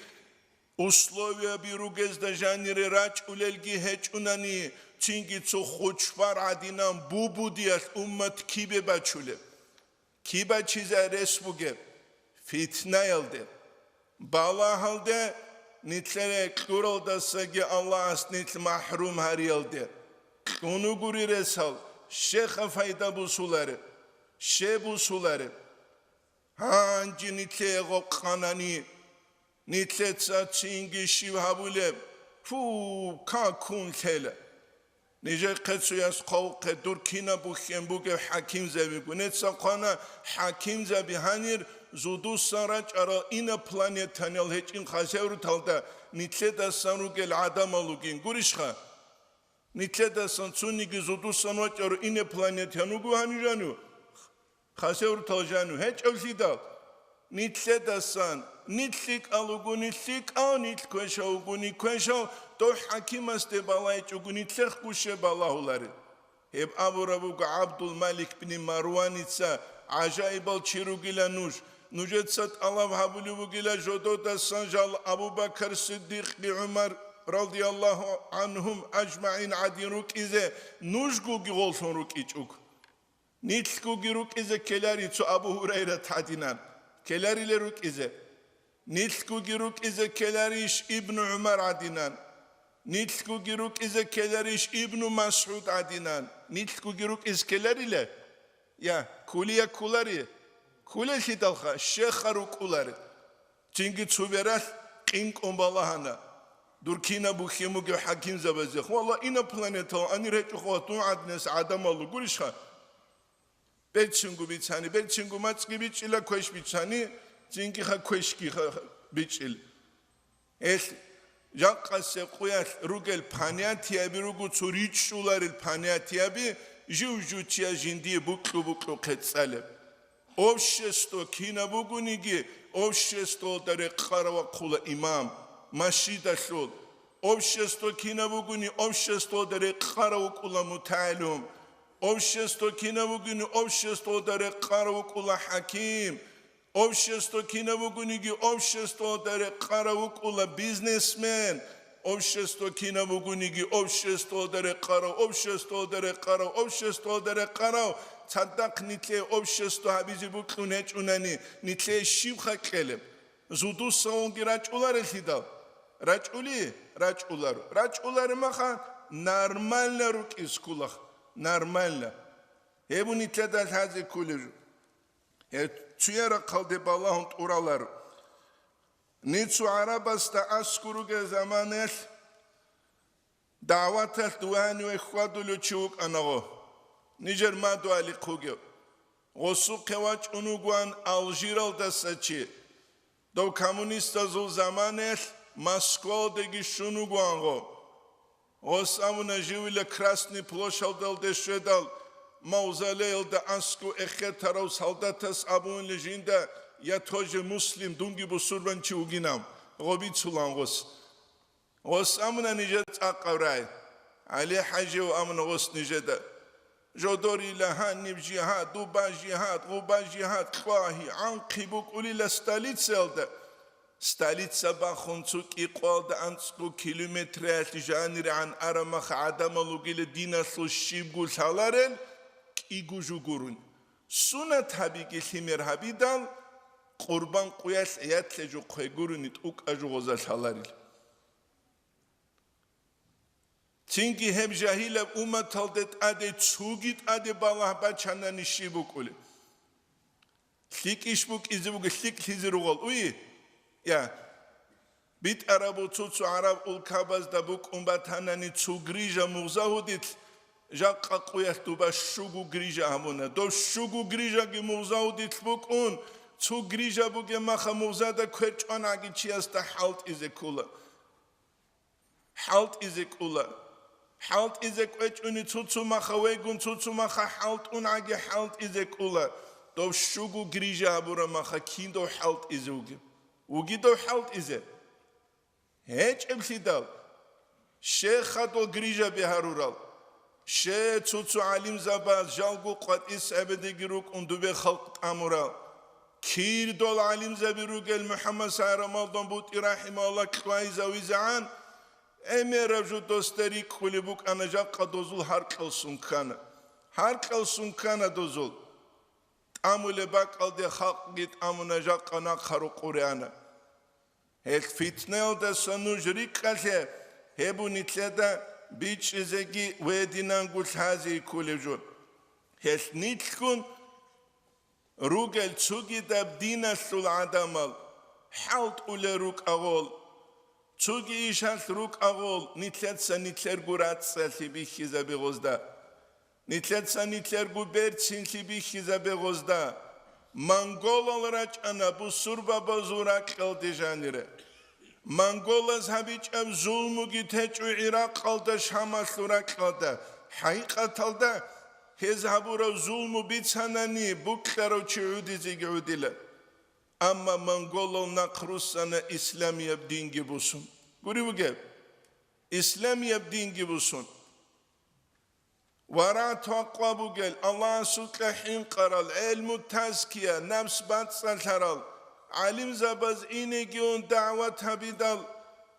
условияби ругезда жанире рачӀулелги гьечӀунани, цинги цо хучбар гӀадинан бубудиялъ уммат кибе бачулеб? Киб бачизай рес бугеб? Фитнаялде, балагьалде, нилъере кьуралдасаги Аллагьас нилъ махӀрум гьариялде. Кьун вугури ресал, щеха пайда бусулареб? Ще бусулареб? Гьанже нилъее гъоб къанани, нилъеца цинги щиб гьабулеб? Фу, какун лъела! Нижехъе цояс хъвавухъе дур кинаб бухьен бугеб хӀакимзабигун. Нецахъана хӀакимзаби гьанир зудусан рачӀарал инопланетаниял гьечӀин хасевруталда нилъедасан ругел гӀадамал ругин. Гурищха? Нилъедасан цониги зудусан вачӀарав инопланетян вуго гьанив жанив? Хасеврутал жанив гьечӀевлъидал? Нилъедасан, нилъ лъикӀал вуго, нилъ лъикӀав, нилъ квешав вуго, нилъ квешав, дов хӀакимасде балайчӀого, нилъехъго щиб балагьуларел? Гьеб абураб буго ГӀабдул-Малик бни Марваница: «ГӀажаибал чи ругила нуж. Нужеца тӀалаб гьабулев вугила жододасан жал Абу Бакар Сиддикъги ГӀумар, радияллагьу гӀанхум ажмагӀин, гӀадин рукӀизе, нужгоги гъоллъун рукӀичӀого». Нилъгоги рукӀизе ккелари цо Абу Гьурайрат гӀадинан, ккеларила рукӀизе. Нилъгоги рукӀизе ккеларищ Ибну ГӀумар гӀадинан? Нилъгоги рукӀизе ккеларищ Ибну МасгӀуд гӀадинан? Нилъгоги рукӀизе ккеларила? Я, ккулия кколари? Кколеллъидалха, щеха рукӀулари. Цинги цо бералъ къинкъун балагьана. Дур кинаб бухьен бугеб хӀакимзабазе: «Валла, инопланетал анир гьечӀо, хва, дун гӀадинас гӀадамал ругурищха?» Берцинго бицани, берцинго мацӀги бичӀчӀила, квеш бицани, цинги-ха квешги-ха бичӀчӀила. Гьелъ жакъасеб къуялъ ругел понятияби руго, цо ричӀчӀуларел понятияби, жив-жив чияс жиндие букьу-букьухъе цӀалеб. Общество кинаб бугониги, обществоялда рекъарав вахъула имам, машидалъул. Общество кинаб бугони, обществоялда рекъарав вукӀула мутагӀилум. Общество кинаб бугони, обществоялда рекъарав вукӀула хӀаким. Общество кинаб бугониги, обществоялда рекъарав вукӀула бизнесмен. Общество кинаб бугониги, обществоялда рекъарав, обществоялда рекъарав, обществоялда рекъарав. Цадахъ нилъее общество гьабизе букьун гьечӀунани, нилъее щибха кьелеб? Зудусавунги рачӀуларелъидал? РачӀули? РачӀуларо. РачӀуларе маха, нормально рукӀиз ккулах. Нормально. Гьеб нилъеда лъазе кколеб жо. Гьеб цуя рахъалде балагьун тӀураларо. Ниж цо гӀарабасда аскӀор ругел заманаялъ дагӀваталъ дуваниве хьвадулев чи вукӀана гъо. Нижер мадугьалихъ вугев. Гъосухъе вачӀун вугоан Алжиралдаса чи. Дов коммунистазул заманаялъ Москвалдеги щун вугоан гъо. Гъос абуна, живила Красный площадалде щведал, мавзолейалда аскӀов эхетарав солдатас абунила жинда: «Я тоже муслим, дунги бусурбанчи вугинав», гъо бицулан гъос. Гъос амуна нижер цӀакъав рай. ГӀали-хӀажияв амуна гъос нижеда: «Жодорила гьаниб жигьад, дуба жигьад, гъуба жигьад, кьвагьи, гӀанхъи букӀулила столицаялда». Столица бахун цо кӀикъвалда анцӀго километраялъ жаниргӀан арамаха гӀадамал ругила диналъул щибго лъаларел кӀиго жо гурони. Сунат гьабиги лъимер гьабидал, къурбан къуялъ гӀиятлъе жо хъвегурони тӀукӀа жо гъоза лъаларел. Цинги гьеб жагьилаб умматалде тӀаде цоги тӀаде балагь бачанани щиб букӀулеб? ЛъикӀищ букӀизе буго, лъикӀлъизе ругъал уй? Я. БитӀараб буго цо-цо гӀараб улкабазда букӀун батанани цо грижа мугъза гьудилъ, жакъа къуялъ дуба щуго грижа гьабуна. Доб щуго грижаги мугъза гьудилъ букӀун, цо грижа бугеб маха мугъзада квер чӀванагӀаги чиясда хӀалтӀизе ккола. ХӀалтӀизе ккола. ХӀалтӀизе кӀвечӀони цо-цо маха вегун, цо-цо маха хӀалтӀунгӀаги хӀалтӀизе ккола. Дов щуго грижа гьабураб маха кин дов хӀалтӀизе вугеб? Вуги дов хӀалтӀизе? ГьечӀеблъидал, щай хадуб грижаби гьарурал? Щай цо-цо гӀалимзабаз жалго къватӀис гӀебедеги рукӀун дубе халкъ тӀамурал? Кир дол гӀалимзаби ругел МухӀаммад СагӀид Рамадан БутӀи рахӀимагьуллагь кьвайзавизегӀан, гӀемераб жо досда рикӀкӀулеб букӀана, жакъа дозул гьаркьалсун ккана. Гьаркьалсун ккана дозул. ТӀамулеб бакӀалде халкъги тӀамуна, жакъа нахъа рукъуреана. Гьел фитнаялдаса нуж рикӀкӀалъе, гьеб нилъеда бичӀчӀизеги ва гьединанго лъазе кколеб жо. Гьел нилъгун ругел цогидаб диналъул гӀадамал хӀалтӀулел рукӀагъул, цоги ишалъ рукӀагъул, нилъеца нилъерго рацӀцӀалъи бихьизабе гъозда. Нилъеца нилъерго берцинлъи бихьизабе гъозда. Монголал рачӀана бусурбабазул ракьалде жанире. Монголаз гьабичӀаб зулмуги течӀо Иракъалда, Шамалъул ракьалда. ХӀакъикъаталда гьез гьабураб зулму бицанани, букьарав чи гӀодизеги гӀодила. Амма монголал нахъ руссана исламияб динги бусун. Гури бугеб? Исламияб динги бусун. Варагь-такъва бугел, Аллагьасукьа хӀинкъарал, гӀелму-тазкия, напс бацӀцӀалъарал, гӀалимзабаз инеги ун дагӀват гьабидал,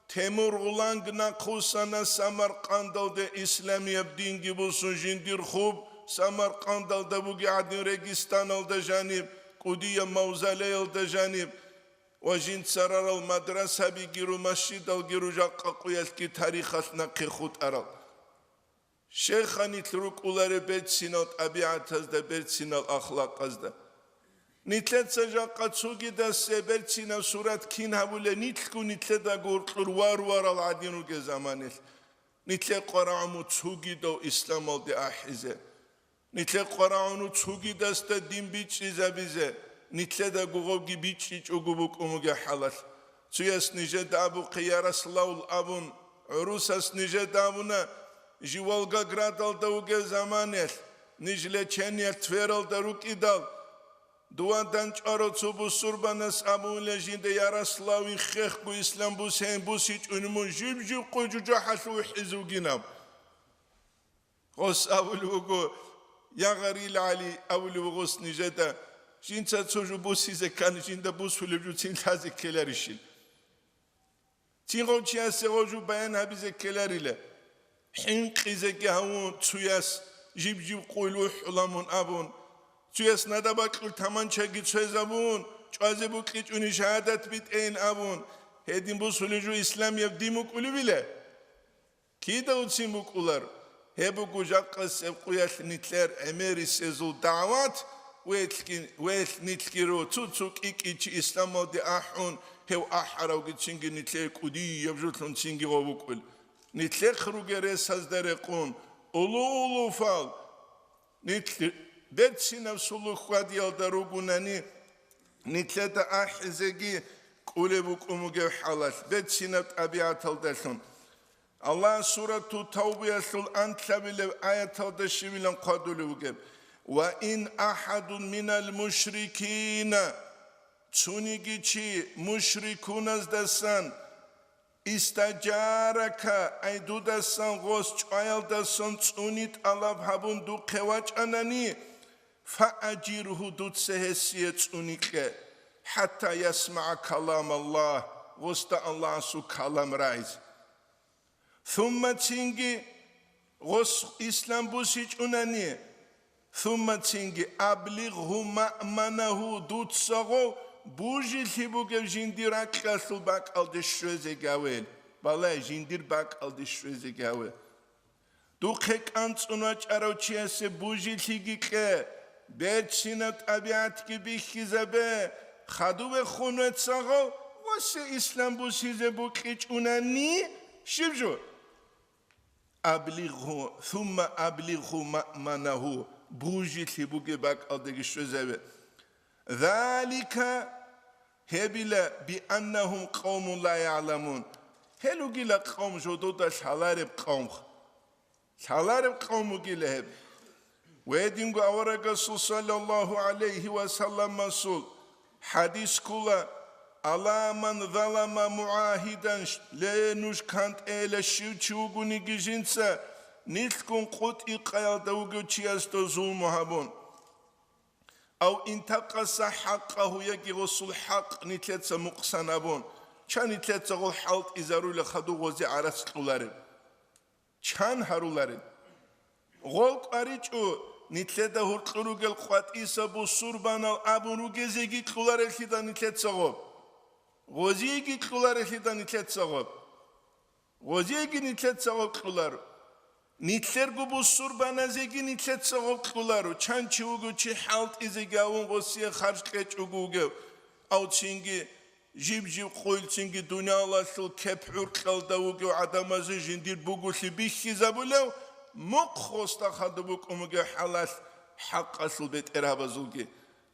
Темур Гъуланг нахъ руссана Самаркъандалде исламияб динги бусун, жиндир хуб Самаркъандалда бугеб гӀадин, Регистаналда жаниб, кӀудияб мавзолеялда жаниб ва жинца рарал мадрасабиги ру, масжидалги ру, жакъа къуялъги тарихалъ нахъе хутӀарал. Щайха нилъ рукӀулареб берцинал тӀабигӀатазда, берцинал ахлакъазда? Нилъеца жакъа цогидасде берцинаб сурат кин гьабулеб, нилъго нилъедаго гьоркьор вар-варал гӀадин ругел заманалъ. Нилъер къварагӀуму цогидав исламалде ахӀизе. Нилъер къварагӀуну цогидасда дин бичӀчӀизабизе, нилъеда гугъабги бичӀчӀичӀого букӀун бугеб хӀалалъ. Цояс нижеда абухъе Ярославл абун, гӀурусас нижеда абуна, жив Волгоградалда вугеб заманалъ, ниж лечениялъ Твералда рукӀидал, дова дандчӀварав цо бусурбанас абуна жинда: «Ярославин хехго ислам бусейин бусичӀони мун жиб-жиб къо жужахӀалъув вихьизе вугинаб». Гъос абулеб буго: «Я Гъарил ГӀали», абулеб буго гъос нижеда, жинца цо жо бусизе ккани, жинда бусулеб жо цин лъазе ккеларищил? Цин гъов чиясе гъов жо баян гьабизе ккеларила. ХӀинкъизеги гьавун, цуяс жиб-жиб къойил ухӀула мун абун, цуяс нада бакьул таманчаги цоязабун, чӀвазе букьичӀони шагьадат битӀейин абун, гьедин бусулеб жо исламияб дин букӀулебила? Кидавцин букӀулар? Гьеб буго жакъасеб къуялъ нилъер гӀемерисезул дагӀват, велъги-, велъ нилъги ру, цо-цо кӀи-кӀичи исламалде ахӀун, гьев ахӀаравгицинги нилъее кӀудияб жолъунцинги гъо букӀул. Нилъехъ ругел ресазда рекъун, улу-улуфал, нилъ берцинаб сулук хьвадиялда ругунани, нилъеда ахӀизеги кӀулеб букӀун бугеб хӀалалъ, берцинаб тӀабигӀаталдалъун. Аллагь Сурату Тавбаялъул анлъабилеб аяталда щибилан хъвадулев вугеб: «Ва ин ахадун минал мушрикина», цониги чи мушрикуназдасан, «истаджарака», ай дудасан гъос чӀваялдасан цӀуни тӀалаб гьабун духъе вачӀанани, «фаажиргьу», дуца гьесие цӀуни кье, «хӀатта ясмагӀа калам Аллагь», гъосда Аллагьасул калам рагӀизе. Сумма цинги гъос ислам бусичӀунани, сумма цинги «аблигъгьу маъманагьу», дуцаго бужилъи бугев жиндир ракьалъул бакӀалде щвезе гавел, балай, жиндир бакӀалде щвезе гавел. Духъе кӀанцӀун вачӀарав чиясе бужилъиги кье, берцинаб тӀабигӀатги бихьизабе, хадубе хун вецаго, гъосе ислам бусизе букьичӀунани, щиб жо? «Аблигъу, сумма аблигъу маъманагьу», бужилъи бугеб бакӀалдеги щвезаве. «Залика», гьебила, «бианнагьум къавмун ла ягӀламун», гьел ругила къавм жодода лъалареб къавмха. Лъалареб къавм вугила гьеб. Гьединго аварагасул саллаллагьу гӀалайгьи ва салламасул хӀадис ккола: «Ала ман залама мугӀагьидан», ле, нуж кантӀейила щив чи вугониги жинца, нилъгун къутӀи-къаялда вугев чиясда зулму гьабун. «Ав интакъаса хӀакъагьу», яги гъосул хӀакъ нилъеца мукъсан абун, чан нилъеца гъол хӀалтӀизарула хадув гъозе гӀарац кьулареб? Чан гьарулареб? Гъол кӀваричӀо, нилъеда гьоркьор ругел къватӀиса бусурбанал абун ругезеги кьулареблъида нилъеца гъоб. Гъозиеги кьулареблъида нилъеца гъоб. Гъозиеги нилъеца гъоб кьуларо. Нилъерго бусурбаназеги нилъеца гъоб кьуларо, чан чи вуго чи хӀалтӀизеги авун гъосие харж кьечӀого вугев, авцинги жиб-жиб къуйлцинги дуниялалъул кеп-гӀуркьалда вугев гӀадамазе жиндир бугулъи бихьизабулев, мухъ гъосда хадуб букӀун бугев хӀалалъ хӀакъалъул бетӀергьабазулги.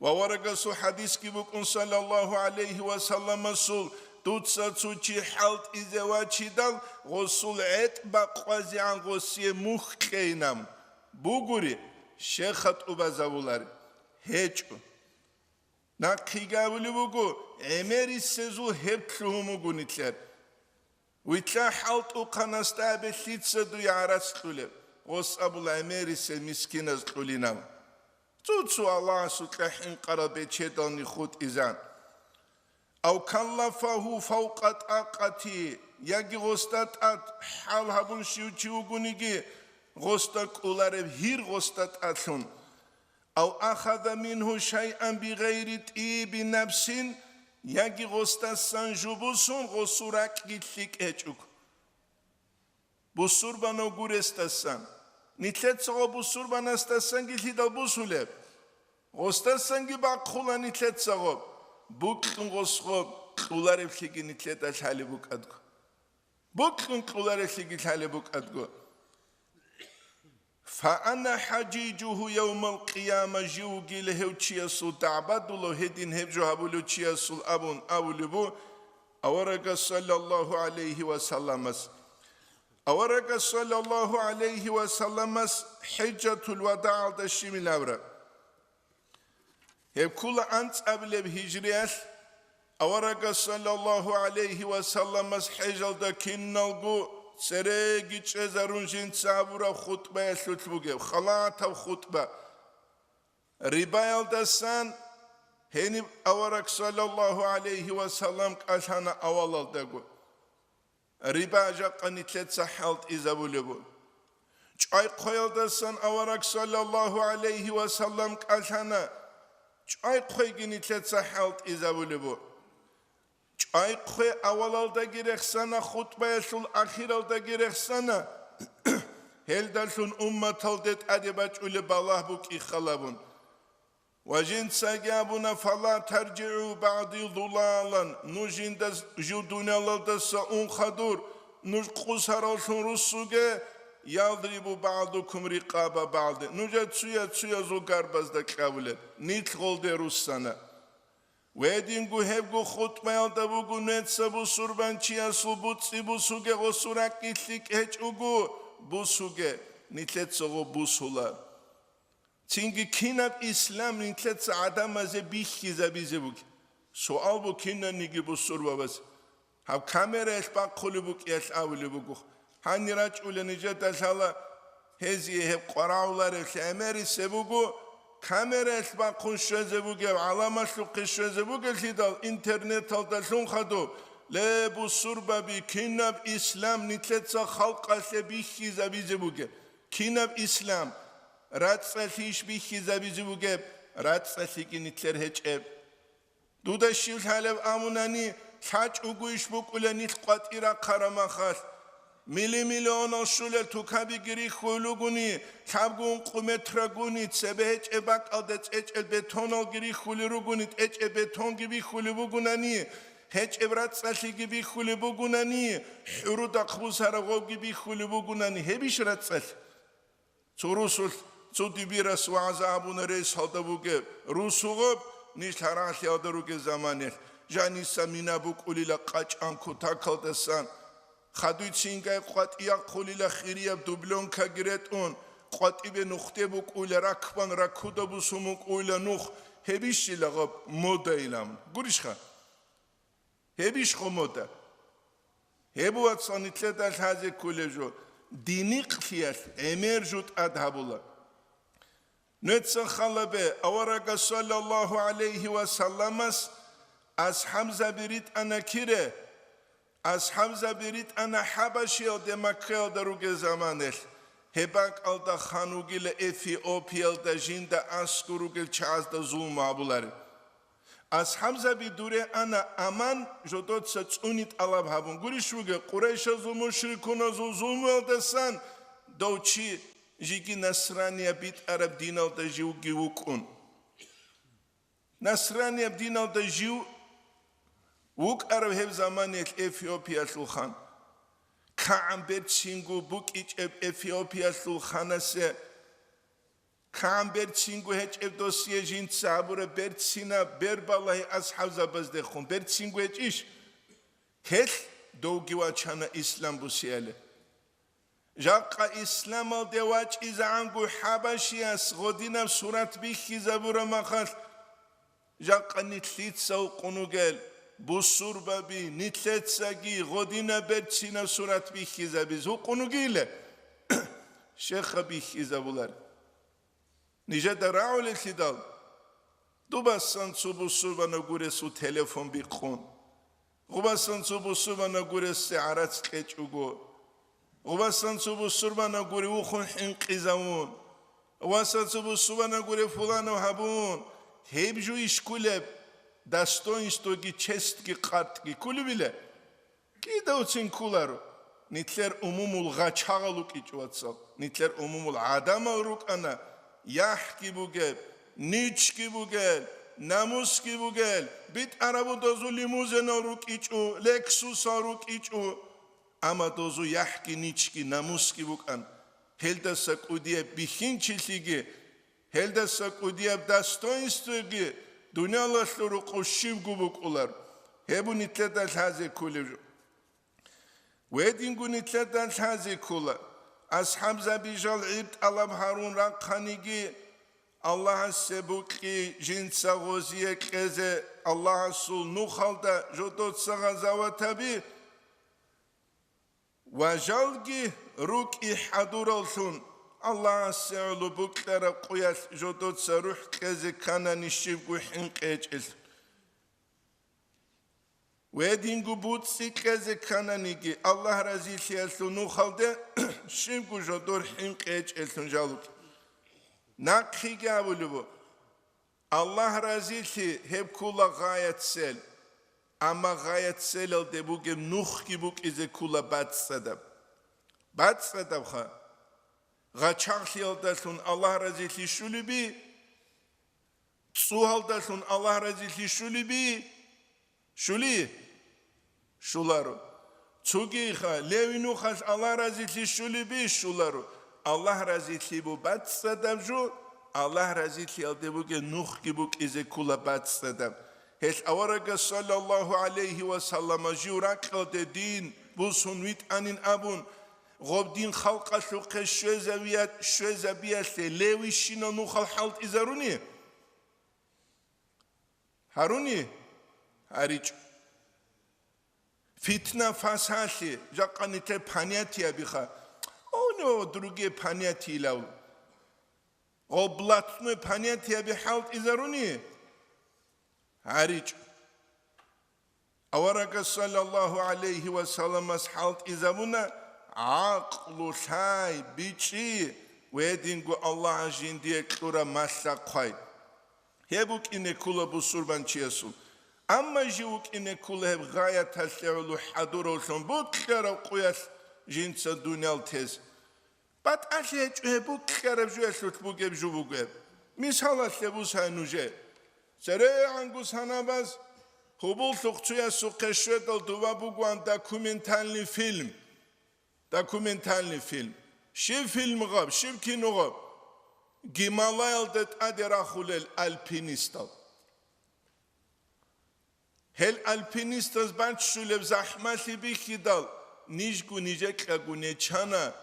Ва аварагасул хӀадисги букӀун, саллаллагьу гӀалайгьи ва салламасул: «Дуца цо чи хӀалтӀизе вачидал, гъосул гӀетӀ бакъвазегӀан гъосие мухь кьейинан». Бугури, щеха тӀубазавулари? ГьечӀо. Нахъеги абулеб буго, гӀемерисезул гьеб лъугьун буго нилъер. Вилълъа хӀалтӀухъанасда абе лъица дуе гӀарац кьулеб? Гъос абула гӀемерисел мискиназ кьулинав. Цо-цо Аллагьасукьа хӀинкъарал бечедални хутӀизан. Ав каллафагьу фавкъа тӀакъати, яги гъосда тӀад хӀал гьабун щив чи вугониги, гъосда кӀолареб гьир гъосда тӀадлъун. Ав ахаза мингьу шайъан бигъайри тӀиби нафсин, яги гъосдасан жубусун гъосул ракӀги лъикӀ гьечӀого. Бусурбанав гуресдасан, нилъецаго бусурбанасдасанги лъидал бусулеб? Гъосдасанги бахъула нилъецаго, букьун гъосго кьулареблъиги нилъеда лъалеб букӀадго. Букьун кьулареблъиги лъалеб букӀадго. «Фа ана хӀажижугьу явмал къияма», жив вугила гьев чиясул дагӀбадулав гьедин гьеб жо гьабулев чиясул абун абулеб бу аварагас саллаллагьу гӀалайгьи ва салламас. Аварагас саллаллагьу гӀалайгьи ва салламас хӀижатул вадагӀалда щибил абра. Гьеб ккула анцӀабилеб гьижриялъ, аварагас саллаллагьу гӀалайгьи ва салламас хӀежалда киналго цереги чӀезарун жинца гьабураб хутӀбаялъулъ бугеб халатаб хутӀба. Рибаялдасан гьениб авараг саллаллагьу гӀалайгьи ва саллам кӀалъана авалалдаго. Риба жакъа нилъеца хӀалтӀизабулеб буго. ЧӀвай-хъвеялдасан авараг саллаллагьу гӀалайгьи ва саллам кӀалъана, чӀвай-хъвейги нилъеца хӀалтӀизабулеб буго. ЧӀвай-хъвей авалалдаги рехсана, хутӀбаялъул ахиралдаги рехсана, гьелдалъун умматалде тӀаде бачӀулеб балагь букӀин халабун. Ва жинцаги абуна: «Фала таржигӀу багӀди зулалан», нуж жинда жив дуниялалдаса ун хадур, нуж къусараллъун руссуге, «ядрибу багӀдукум рикъаба багӀди», нуж цуя-цуязул гарбазда кьабулеб, нилъ гъолде руссана. Гьединго гьебго хутӀбаялда буго, нуеца бусурбанчиясул буцӀцӀи бусуге, гъосул ракӀги лъикӀ гьечӀого бусуге, нилъеца гъо бусула. Цинги кинаб ислам нилъеца гӀадамазе бихьизабизе бугеб? Суал буго кинаниги бусурбабаз. Гьаб камераялъ бахъулеб букӀиялъ абулеб буго. Гьанир рачӀула нижеда лъала гьезие гьеб къварагӀуларев лъимерисеб буго, камераялъ бахъун щвезе бугев, гӀаламалъухъе щвезе бугелъидал интернеталдалъун хадуб, ле, бусурбаби, кинаб ислам нилъеца халкъалъе бихьизабизе бугеб? Кинаб ислам? РацӀцӀалъийищ бихьизабизе бугеб? РацӀцӀалъиги нилъер гьечӀеб. Дуда щив лъалеб абунани, лъачӀого иш букӀула нилъ къватӀи рахъараб махалъ. Мили-миллионал щулел тукабиги рихьулел ругони, лъабго ункъо метрагуни, цебе гьечӀеб бакӀалда цӀечӀел бетоналги рихьулел ругони, тӀечӀеб бетонги бихьулеб бугунани, гьечӀеб рацӀцӀалъиги бихьулеб бугунани, хӀурудахъ бусараб гъобги бихьулеб бугунани, гьебищ рацӀцӀалъи? Цо русулъ цо дибирас вагӀза абуна рейсалда бугеб, русу гъоб, нилъ гьаралъиялда ругел заманалъ, жаниса мина букӀулила къачӀан кутакалдасан. Хадуй цинги къватӀияб хъулила хирияб дублёнкаги ретӀун, къватӀибе нухде букӀуйла ракбан, ракуда бусун букӀуйла нух, гьебищила гъаб модайилан. Гурищха? Гьебищ хъо мода? Гьеб, вацал, нилъеда лъазе кколеб жо, динихълъиялъ гӀемер жо тӀад гьабула. Нуеца халабе, аварагас саллаллагьу гӀалайгьи ва салламас асхӀабзаби ритӀана кире, асхӀабзаби ритӀана ХӀабашиялде, Маккаялда ругел заманалъ, гьеб бакӀалда хан вугила Эфиопиялда жинда аскӀор ругел чагӀазда зулму гьабулареб. АсхӀабзаби дуре ана аман жодоца цӀуни тӀалаб гьабун. Гурищ вугев, Къурайшазул мушрикуназул зулмуялдасан дов чи жеги насранияб битӀараб диналда живги вукӀун. Насранияб диналда жив вукӀарав гьеб заманиялъ Эфиопиялъул хан. КигӀан берцинго букӀичӀеб Эфиопиялъул ханасе, кигӀан берцинго гьечӀеб досие жинца гьабураб берцинаб бербалагьи асхӀабзабаздехун берцинго гьечӀищ? Гьелъ довги вачана ислам бусияле. Жакъа исламалде вачӀизегӀанго ХӀабашияс гъодинаб сурат бихьизабураб махалъ, жакъа нилъица гьукъун вугел, бусурбаби, нилъецаги гъодинаб берцинаб сурат бихьизабиз гьукъун вугиле, щеха бихьизабулар. Нижеда рагӀулелъидал, дубасан цо бусурбана гуресул телефон бикъун, гъубасан цо бусурбана гуресде гӀарац кьечӀого, гъубасан цо бусурбана гури вухун хӀинкъизавун, гъубасан цо бусурбана гури пуланав гьабун, гьеб жо иш ккулеб, достоинствоги, честги, къартӀги ккулебила? Кидавцин кколаро. Нилъер умумул гъачагъал рукӀичӀо, вацал. Нилъер умумул гӀадамал рукӀана, яхӀги бугеб, ничги бугел, намусги бугел, битӀарабу дозу лимузинал рукӀичӀо, лексусал рукӀичӀо. Амма дозу яхӀги, ничги, намусги букӀан. Гьелдаса кӀудияб бихьинчилъиги, гьелдаса кӀудияб достоинствоги дуниялалъул рукъу щибго букӀулар. Гьеб нилъеда лъазе кколеб жо. Гьединго нилъеда лъазе ккола, асхӀабзаби жал гӀиб тӀалаб гьарун рахъаниги, Аллагьасе букьи жинца гъозие кьезе, Аллагьасул нухалда жодоца гъазаватаби ва жалги рукӀи хӀадураллъун, Аллагьасе гӀоло букьараб къуялъ жодоца рухӀ кьезе кканани щибго хӀинкъи гьечӀелъ. Гьединго буцӀцӀи кьезе ккананиги, Аллагь разилъиялъул нухалде щибго жодор хӀинкъи гьечӀелъун жалукь. Нахъеги абулеб буго, Аллагь разилъи гьеб ккола гъаят цел, амма гъаят целалде бугеб нухги букӀизе ккола бацӀцӀадаб. БацӀцӀадабха, гъачагълъиялдалъун Аллагь разилъи щулеби, цӀугьалдалъун Аллагь разилъи щулеби? Щули? Щуларо. Цогиха, левинухалъ Аллагь разилъи щулеби? Щуларо. Аллагь разилъи бу бацӀцӀадаб жо, Аллагь разилъиялде бугеб нухги букӀизе ккула бацӀцӀадаб. Гьел аварагас, саллаллагьу гӀалайгьи ва саллама, жив ракьалде дин бусун витӀанин абун, гъоб дин халкъалъухъе щвезавият-, щвезабиялъе левищинал нухал хӀалтӀизаруни? Гьаруни? ГьаричӀо. Фитна-фасалъи, жакъа нилъер понятиябиха. У него другие понятиялъул. Гъоб блатной понятияби хӀалтӀизаруни? ГьаричӀо. Аварагас, саллаллагьу гӀалайгьи ва салламас, хӀалтӀизабуна: гӀакълу, лъай, бичӀчӀи ва гьединго Аллагьас жиндие кьураб малъа хъвай. Гьеб букӀине ккола бусурбанчиясул. Амма жив вукӀине ккола гьеб гъаяталъе гӀоло хӀадуравлъун бокьараб къуялъ жинца дуниял тез. БатӀалъи гьечӀо гьеб бокьараб жуялъулъ бугеб жо бугеб. Мисалалъе бусай нужее. ЦерегӀанго санабаз гьубуллъухъ цоясухъе щведал дова бугоан документальный фильм. Документальный фильм. Щиб фильм гъаб, щиб кино гъаб? Гималаялда тӀаде рахулел альпинистал. Гьел альпинистаз баччулеб захӀмалъи бихьидал, нижго нижекьаго нечана,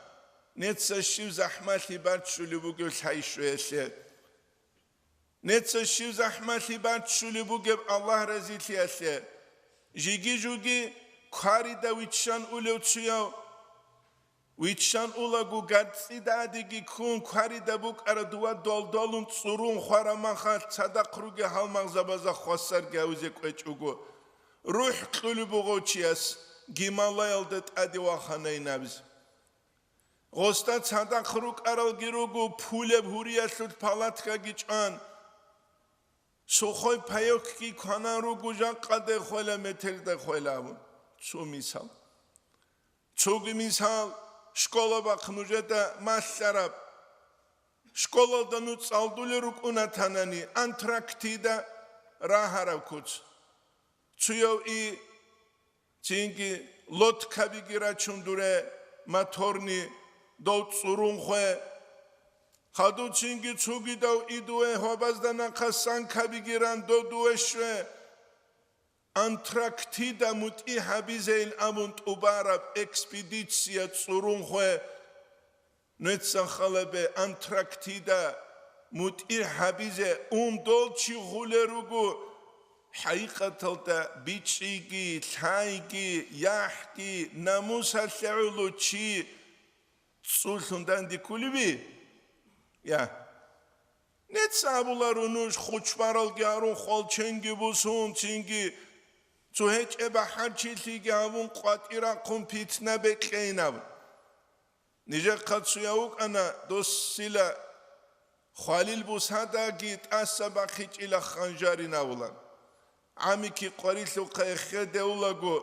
неца щив захӀмалъи баччулеб бугеб лъай щвеялъе. Неца щив захӀмалъи баччулеб бугеб Аллагь разилъиялъе. Жиги-жуги кварида виччан улев цуяв, виччан улаго, гарцӀидадеги ккун, кварида букӀараб дова долдолун цӀурун хвараб махалъ цадахъ ругел гьалмагъзабазда хвасар гьавизе кӀвечӀого, рухӀ кьулеб бугев чияс Гималаялда тӀаде ваханайин абизе. Гъосда цадахъ рукӀаралги руго, пулеб гьуриялъул палаткаги чӀван, сухой паёкги кванан руго, жакъа дехвела, метерда хвела абун. Цо мисал. Цоги мисал, школабахъ нужеда малъараб. Школалда нуж цӀалдулел рукӀуна танани, Антарктида рагьараб куц. Цуяв и, цинги лодкабиги рачун дуре, моторни, дов цӀурун хве. Хадув цинги цугидав идуве, гьобазда нахъа санкабиги ран дов дуве щве. Антарктида мутӀигӀ гьабизейин абун тӀубараб экспедиция цӀурун хве. Нуеца халабе Антарктида мутӀигӀ гьабизе ун дол чи гъулел руго, хӀакъикъаталда бичӀчӀиги, лъайги, яхӀги, намусалъе гӀоло чи цӀуллъун данде кколеби? Я. Нецц абуларо нуж, хучбаралги гьарун, хвалченги бусун, цинги цо гьечӀеб бахӀарчилъиги гьабун, къватӀир рахъун, питна бекьейин абун. Нижехъа цояв вукӀана досила хвалил бусадаги тӀаса бахъичӀила ханжарин абулан. ГӀамики къварилъухъа эхеде улаго,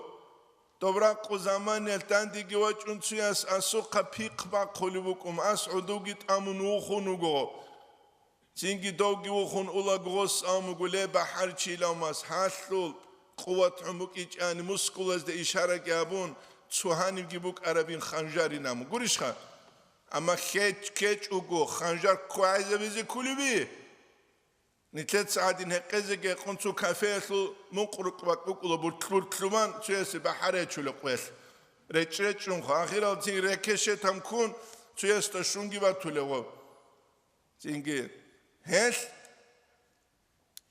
доб ракъу заманиялъ дандеги вачӀун цояс асухъа пихъ бахъулеб букӀун, ас гӀодовги тӀамун вухун вуго. Цинги довги вухун улаго гъос абун буго: «Ле, бахӀарчилав мас, гьалъул къуват гьун букӀичӀани, мускулазда ишараги гьабун, цо гьанибги букӀарабин ханжарин», – абун. Гурищха? Амма хеч-, кечӀого ханжар кквагӀизабизе кколеби? Нилъеца гьадин гьекъезеги гьекъон цо кафеялъул мукърукъ бакӀ букӀула буртлъур лъуман, цоясе бахӀарачула къвелъ. РечӀ-речӀчӀунха, ахиралцин рекешетам ккун, цоясда щунги батулев гъоб. Цинги гьелъ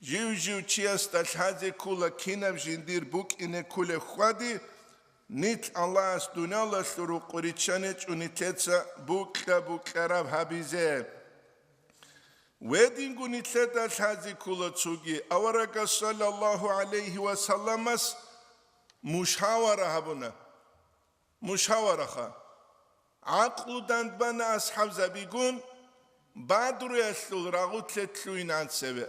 жив-жив чиясда лъазе ккола кинаб жиндир букӀине кколеб хьвади, нилъ Аллагьас дуниялалъул рукъу риччанечӀо нилъеца букьа-букьараб гьабизе. Гьединго нилъеда лъазе ккола цоги, аварагас саллаллагьу гӀалайгьи ва салламас мушавара гьабуна. Мушавараха. ГӀакълу дандбана асхӀабзабигун, Бадруялъул рагъулъе лъугьинаан цеве.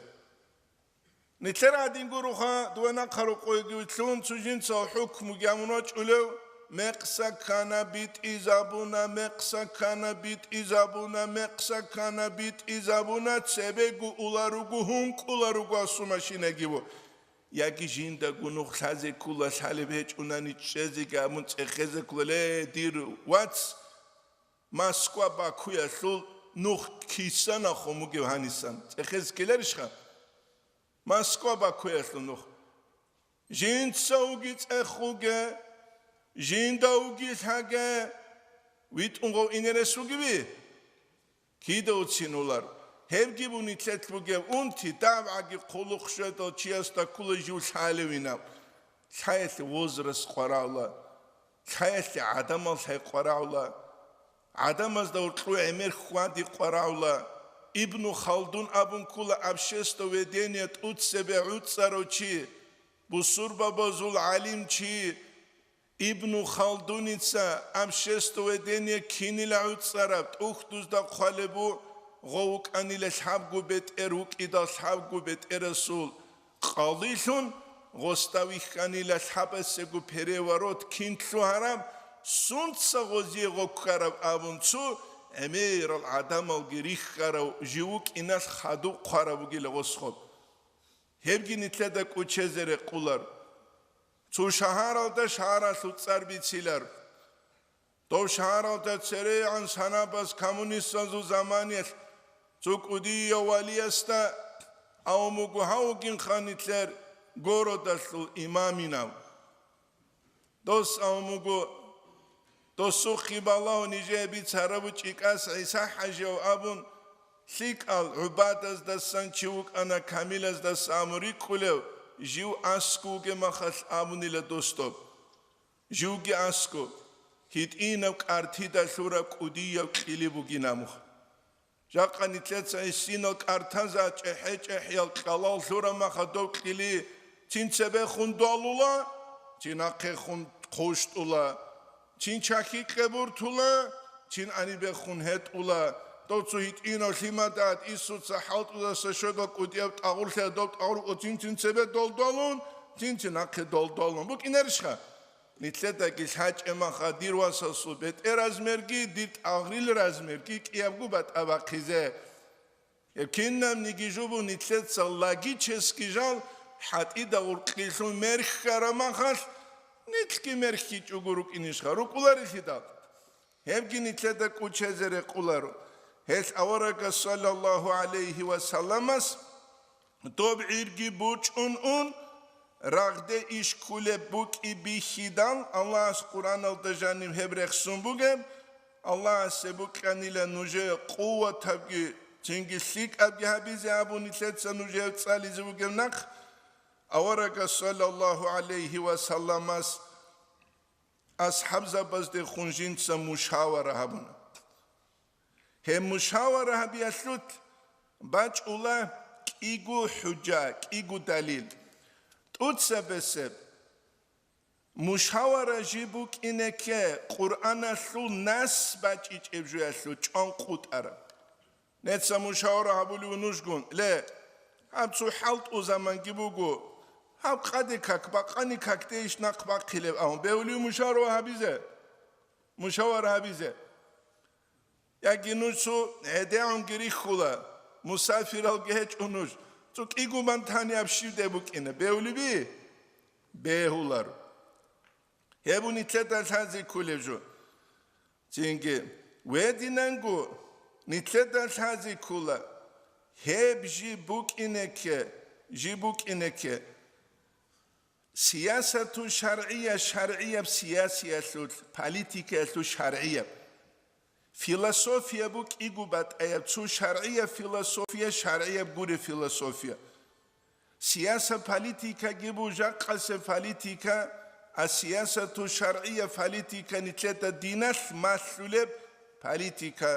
Нилъер гьадин гуроха, дова нахъа рокъойги вилълъун, цо жинцал хӀукмуги гьабун вачӀулев, мекъса ккана, битӀизабуна, мекъса ккана, битӀизабуна, мекъса ккана, битӀизабуна, цебего уларуго, гьункӀуларуго асул машинагиво. Яги жиндаго нух лъазе ккола, лъалеб гьечӀунани чӀезеги абун цӀехезе ккола: «Ле, дир вац, Москва-Бакуялъул нух кисана хъумугев гьанисан». ЦӀехезе ккеларищха? Москва-Бакуялъул нух. Жинца уги цӀехулге, жинда уги лъаге, витӀун гъов инерес вугеви? Кида уцин улар? Гьебги бу нилъелъ бугеб унти, дагӀбаги хъулухъ щведал чиясда ккола жив лъалевинав. Лъаялъе возраст къваравла, лъаялъе гӀадамал лъай къваравла, гӀадамазда гьоркьу гӀемер хьвади къваравла. Ибну Халдун абун ккола обществоведение тӀуцебе гӀуцӀарав чи, бусурбабазул гӀалимчи. Ибну Халдуница обществоведение кинила гӀуцӀараб, тӀухьдузда хъвалеб бу, гъов вукӀанила лъабго бетӀер вукӀидал лъабго бетӀерасул къалилъун, гъосда вихьанила лъабасего переворот кин лъугьараб, сунца гъозие гъо ккараб абун цо гӀемерал гӀадамалги рихьарав жив вукӀиналъ хадуб хъвараб бугила гъос гъоб. Гьебги нилъеда кӀучезе рекъулар. Цо шагьаралда шагьаралъул цӀар бицилар. Дов шагьаралда церегӀан санабаз коммунистазул заманиялъ цо кӀудияв валиясда авун буго гьав вугинха нилъер городалъул имаминав. Дос авун буго, досухъе балагьун нижее бицараб бу ЧӀикӀас ГӀиса-хӀажияв абун, лъикӀал гӀубадаздасан чи вукӀана камилаздаса аму рикӀкӀулев, жив аскӀов вугеб махалъ абунила дос доб. Живги аскӀов, гьитӀинаб кӀартида лъураб кӀудияв кьили бугин амуха. Жакъа нилъеца гьесинал кӀартаза чӀехӀе-чӀехӀиял кьалал лъура маха дов кьили, цин цебехун долула, цин нахъехун хъущтӀула, цин чахьи кьебуртула, цин гьанибехун гьетӀула. Дов цо гьитӀинав лъимадат Исуца хӀалтӀудаса щведал кӀудияб тӀагъурлъи дов тӀагъур вукӀо, цин-цин цебе долдолун, цин-цин нахъе долдолун. БукӀинарищха? Нилъедаги лъачӀемаха дир васасул бетӀер размерги, дир тӀагърил размерги кӀиябго батӀа бахъизе. Гьеб кинабниги жубу нилъеца логически жал хӀатӀида гъуркьилъун мерхьарамахалъ, нилъги мерхьичӀого рукӀинищха? РукӀуларелъидал. Гьебги нилъеда кӀучезе рекъуларо. Гьелъ аварагас, саллаллагьу гӀалайгьи ва салламас, доб гӀирги бучӀун ун, рагъде иш ккулеб букӀи бихьидал, Аллагьас Къуръаналда жаниб гьеб рехсон бугеб, Аллагьасе букӀанила нужее къуватабги, цинги лъикӀабги гьабизе абун нилъеца нужее цӀализе бугеб нахъ, аварагас, саллаллагьу гӀалайгьи ва салламас, асхӀабзабаздехун жинца мушавара гьабуна. Гьеб мушавара гьабиялъулъ бачӀула кӀиго хӀужа, кӀиго далил. ТӀуцабесеб, мушавара жиб букӀинеке Къуръаналъул нас бачӀичӀеб жоялъул чӀван къутӀара. Неца мушавара гьабулев нужгун, ле, гьаб цо хӀалтӀу заманги буго, гьаб къаде как, бакъани какде иш нахъ бахъилеб абун, бегьулев мушавара гьабизе? Мушавара гьабизе. Яги нуж цо гӀедегӀунги рихьула, мусафиралги гьечӀо нуж, цо кӀиго бан танияб щивде букӀина, бегьулеби? Бегьулар. Гьеб нилъеда лъазе кколеб жо. Цинги, гьединанго нилъеда лъазе ккола, гьеб жиб букӀинеке, жиб букӀинеке, сиясату шаргӀия, шаргӀияб сиясиялъулъ, политикаялъулъ шаргӀияб. Философия букӀиго батӀаяб, цо шаргӀияб философия, шаргӀияб гуреб философия. Сияса-политикаги бу жакъасеб политика, а сиясату шаргӀия политика нилъеда диналъ малъулеб политика.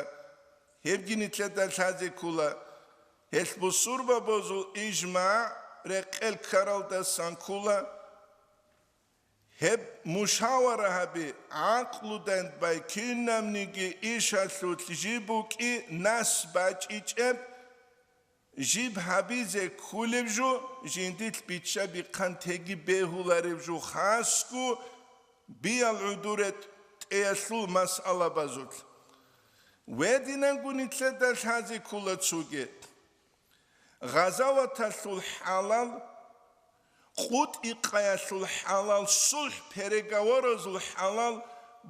Гьебги нилъеда лъазе ккола. Гьелъ бусурбабазул ижмагӀ рекъел ккаралдасан ккола. Гьеб мушавара гьаби, гӀакълудайнбай кинабниги ишалъулъ жиб букӀи нас бачӀичӀеб, жиб гьабизе кколеб жо, жиндилъ бичча-бихъан теги бегьулареб жо хасго биял гӀодоре тӀеялъул масъалабазулъ. Гьединанго нилъеда лъазе ккола цоги. Гъазаваталъул хӀалал, къутӀи-къаялъул хӀалал, сулхӀ-переговоразул хӀалал,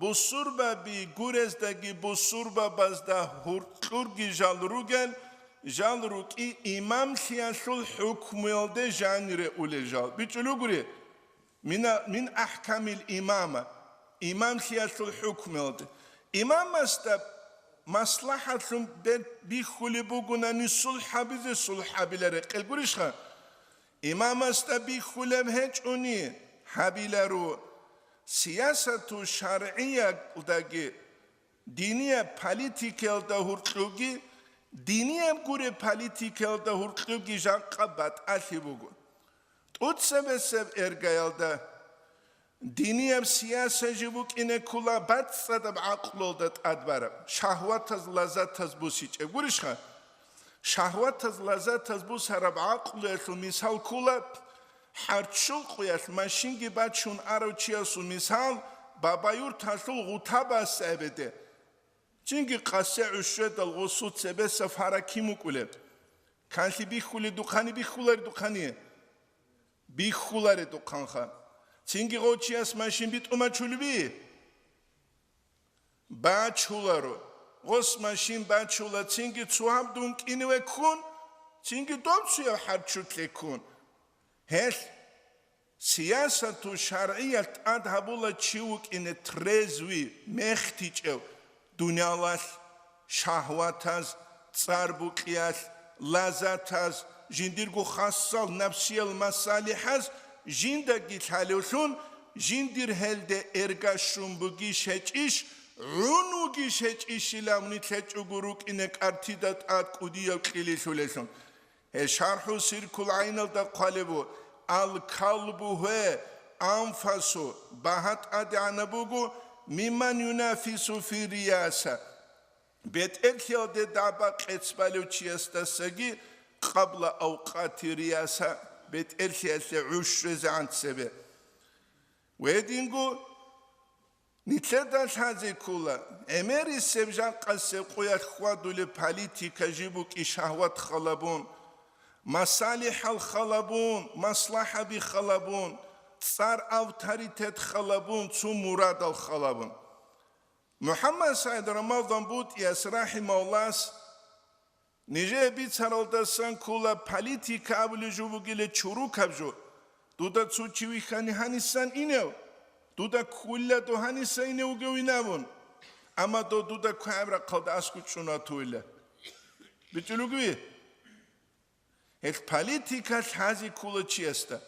бусурбаби гурездаги бусурбабазда гьуркьурги жал ругел, жал рукӀи имамлъиялъул хӀукмуялде жанире улел жал. БичӀчӀулугури, Мина-, мин ахӀкамил имама, имамлъиялъул хӀукмуялда. Имамасда маслахӀатлъун бер-, бихьулеб бугунани сулхӀ гьабизе, сулхӀ гьабила, рекъел гурищха? Имамасда бихьулеб гьечӀони, гьабиларо. Сиясату шаргӀиялдаги, динияб политикаялда гьуркьуги, динияб гуреб политикаялда гьуркьуги жакъа батӀалъи буго. ТӀуцебесеб эргаялда динияб сияса жи букӀине ккула бацӀцӀадаб гӀакълуялда тӀадбараб, шагьватаз, лазатаз бусичӀеб гурищха? Шагьватаз, лазатаз бусараб гӀакълуялъул мисал ккула хӀарччул къуялъ машинги бачун арав чиясул мисал, баба-юрталъул гъутабас гӀебеде. Цинги къасе гӀушедал гъосул цебеса фара кин вукӀулеб? Канлъи бихьуледухъани бихьуларедухъани? Бихьуларедухъанха. Цинги гъов чияс машин битӀумачулеби? Бачуларо. Гъос машин бачула, цинги цо гьаб дун кӀиневе ккун, цинги дов цояв хӀарччулъе ккун. Гьелъ сиясату шаргӀиялъ тӀад гьабула чи вукӀине трезви, мехтичӀев, дуниялалъ, шагьватаз, цӀар-букьиялъ, лазатаз, жиндирго хасал напсиял масалихӀаз жиндаги лъалевлъун, жиндир гьелде эрга щун бугищ гьечӀищ, гӀун вугищ гьечӀищилан нилъ гьечӀого рукӀине кӀартида тӀад кӀудияв кьилилъулелъун. Гьеб ШархӀу Сиркул ГӀайналда хъвалеб бу: «Ал-калбу гьуа анфасу», багьа тӀадегӀанаб буго, «мимман юнафису фи рияса», бетӀерлъиялде даба къец балев чиясдасаги, «къабла авкъати рияса», бетӀерлъиялъе гӀуж щвезегӀан цебе. Гьединго Нилъеда лъазе ккола, гӀемерисеб жакъасеб къуялъ хьвадулеб политика жиб букӀи шагьват халабун, масалихӀал халабун, маслахӀаби халабун, цӀар авторитет халабун, цо мурадал халабун. МухӀаммад СагӀид Рамазан БутӀияс рахӀимагьуллагьас Нижее бицаралдасан ккола политика абулеб жо бугила чурукаб жо. Дуда цо чи вихьани гьанисан инев, дуда ккула дов гьанисан инев вугевин абун. Амма дов дуда квегӀаб рахъалда аскӀов чӀун ватуйла. БичӀчӀулугуй? Гьел политика лъазе ккола чиясда.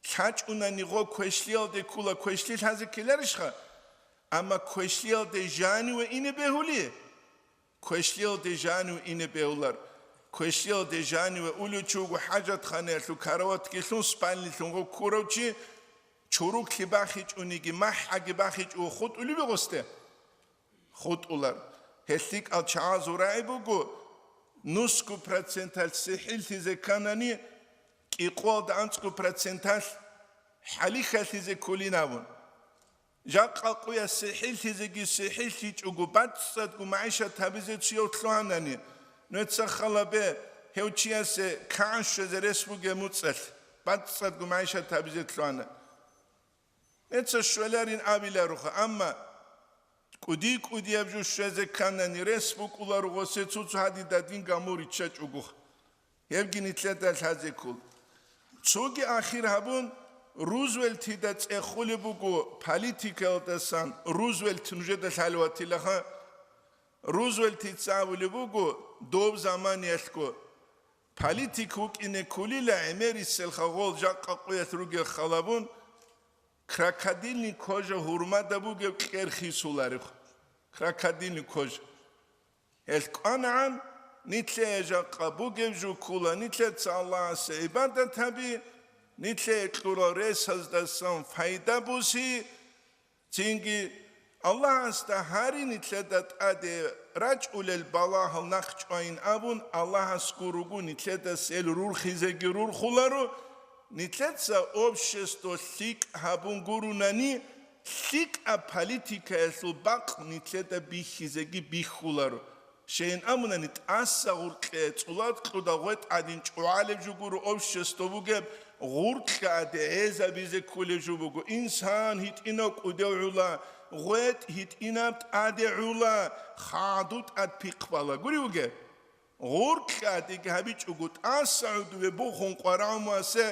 ЛъачӀунани гъо квешлъиялде ккула, квешлъи лъазе ккеларищха? Амма квешлъиялде жаниве ине бегьули? Квешлъиялде жанив ине бегьулар. Квешлъиялде жаниве улев чи вуго хӀажатханаялъул караватги лъун, спальнилъун гъо ккурав чи, чуруклъи бахичӀониги, махӀаги бахичӀого хутӀулеб гъосде? ХутӀулар. Гьел лъикӀал чагӀазул рагӀи буго, нусгу проценталъ сихӀиллъизе кканани, кӀикъоялда анцӀго проценталъ хӀалихьалъизе кколин абун. Жакъа къуялъ сихӀиллъизеги сихӀиллъичӀого бацӀцӀадго магӀишат гьабизе чияв лъугьанани, нуца халабе гьев чиясе кагӀан щвезе рес бугеб муцӀалъ бацӀцӀадго магӀишат гьабизе лъугьана. Нуца щвеларин абиларуха, амма кӀуди-кӀудияб жо щвезе кканани рес букӀуларо гъосе цо-цо гьадин дадин гамур риччачӀогоха. Гьебги нилъеда лъазе ккол. Цоги ахир гьабун, Рузвельтида цӀехолеб буго политикаялдасан, Рузвельт нужеда лъалеватилаха. Рузвельтица абулеб буго, доб заманиялъго политик вукӀине кколила гӀемерисел хагъол жакъа къуялъ ругел халабун, крокодильный кожа гьурмада бугеб кьер хисуларев. Крокодильный кожа. Гьел кӀванагӀан, нилъее жакъа бугеб жо ккула, нилъеца Аллагьасе гӀибадат гьаби, нилъее кьурал ресаздасан пайда буси, цинги Аллагьасда гьари нилъеда тӀаде рачӀулел балагьал нахъчӀвайин абун, Аллагьас гуруго нилъеда сел рурхизеги рурхуларо, нилъеца общество лъикӀ гьабун гурунани, лъикӀаб политикаялъул бакъ нилъеда бихьизеги бихьуларо. Щайин абунани, тӀаса гъуркье цӀулакьуда гъветӀ гӀадин чӀвалеб жо гуро общество бугеб, гъуркьа гӀаде гӀезабизе кколеб жо буго. Инсан гьитӀинав кӀудев гӀула, гъветӀ гьитӀинаб тӀаде гӀула, хадуб тӀад пихъ бала. Гури вугеб? Гъуркьа диги гьабичӀого, тӀаса гӀодове бухун къварагӀумасе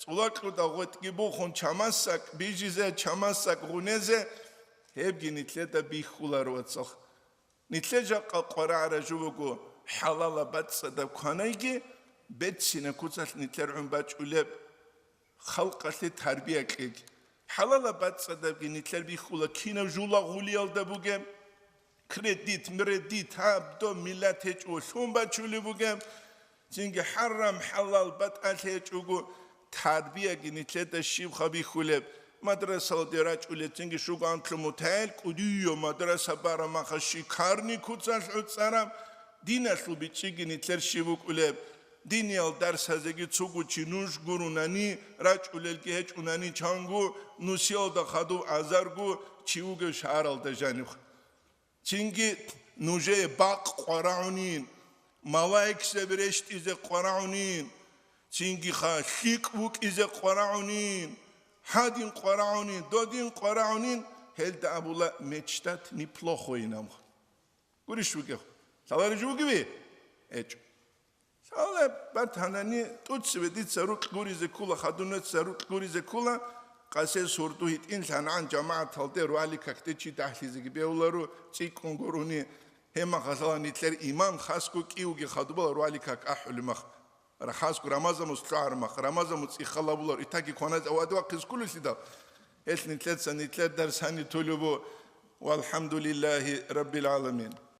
цӀулакьуда гъветӀги бухун чамасак бижизе, чамасак гъунезе, гьебги нилъеда бихьуларо, вацал. Нилъер жакъа къварагӀара жо буго, хӀалалаб бацӀцӀадаб кванайги, берцинаб куцалъ нилъер гӀун бачӀулеб, халкъалъе тарбия кьеги. ХӀалалаб бацӀцӀадабги нилъер бихьула кинаб жула гъулиялда бугеб, кредит, мредит, гьаб, доб, миллат гьечӀо лъун бачулеб бугеб, цинги хӀарам-хӀалал батӀалъи гьечӀого, тарбияги нилъеда щибха бихьулеб, мадрасалде рачӀулеб, цинги шугу анлъго мутагӀил кӀудияв мадраса бараб маха шикарни куцалъ гӀуцӀараб, диналъул бичӀчӀиги нилъер щиб букӀулеб, диниял дарсазеги цого чи нуж гурунани, рачӀулелги гьечӀунани чанго, нусиялда хадув азарго чи вугев шагьаралда жанив. Цинги нужее бакъ къварагӀунин, малаикзаби рещтӀизе къварагӀунин, цинги ха лъикӀ вукӀизе къварагӀунин, гьадин къварагӀунин, додин къварагӀунин, гьелда абула мечтать неплохое, инамха. Гурищ вугев? Лъаларищ вугеви? ГьечӀо. Лъала батанани, тӀуцеве дица рукь гуризе ккола, хадунаца рукь гуризе ккола, къасес гьурду гьитӀин лъанагӀан жамагӀаталде руали какде чи дагьлъизеги бегьуларо, цӀикӀкӀун гурони, гьеб махалъала нилъер имам хасго кӀиуги хадубала руали как ахӀулеб мах, хасго Рамазан мус лъугӀараб мах, Рамазан мус цӀихал абуларо, итаги кваназе аваде вахъизе кколелъидал, гьелъ нилъеца нилъер дарс гьаниб толеб буго, валхӀамдулиллагьи раббил гӀаламин.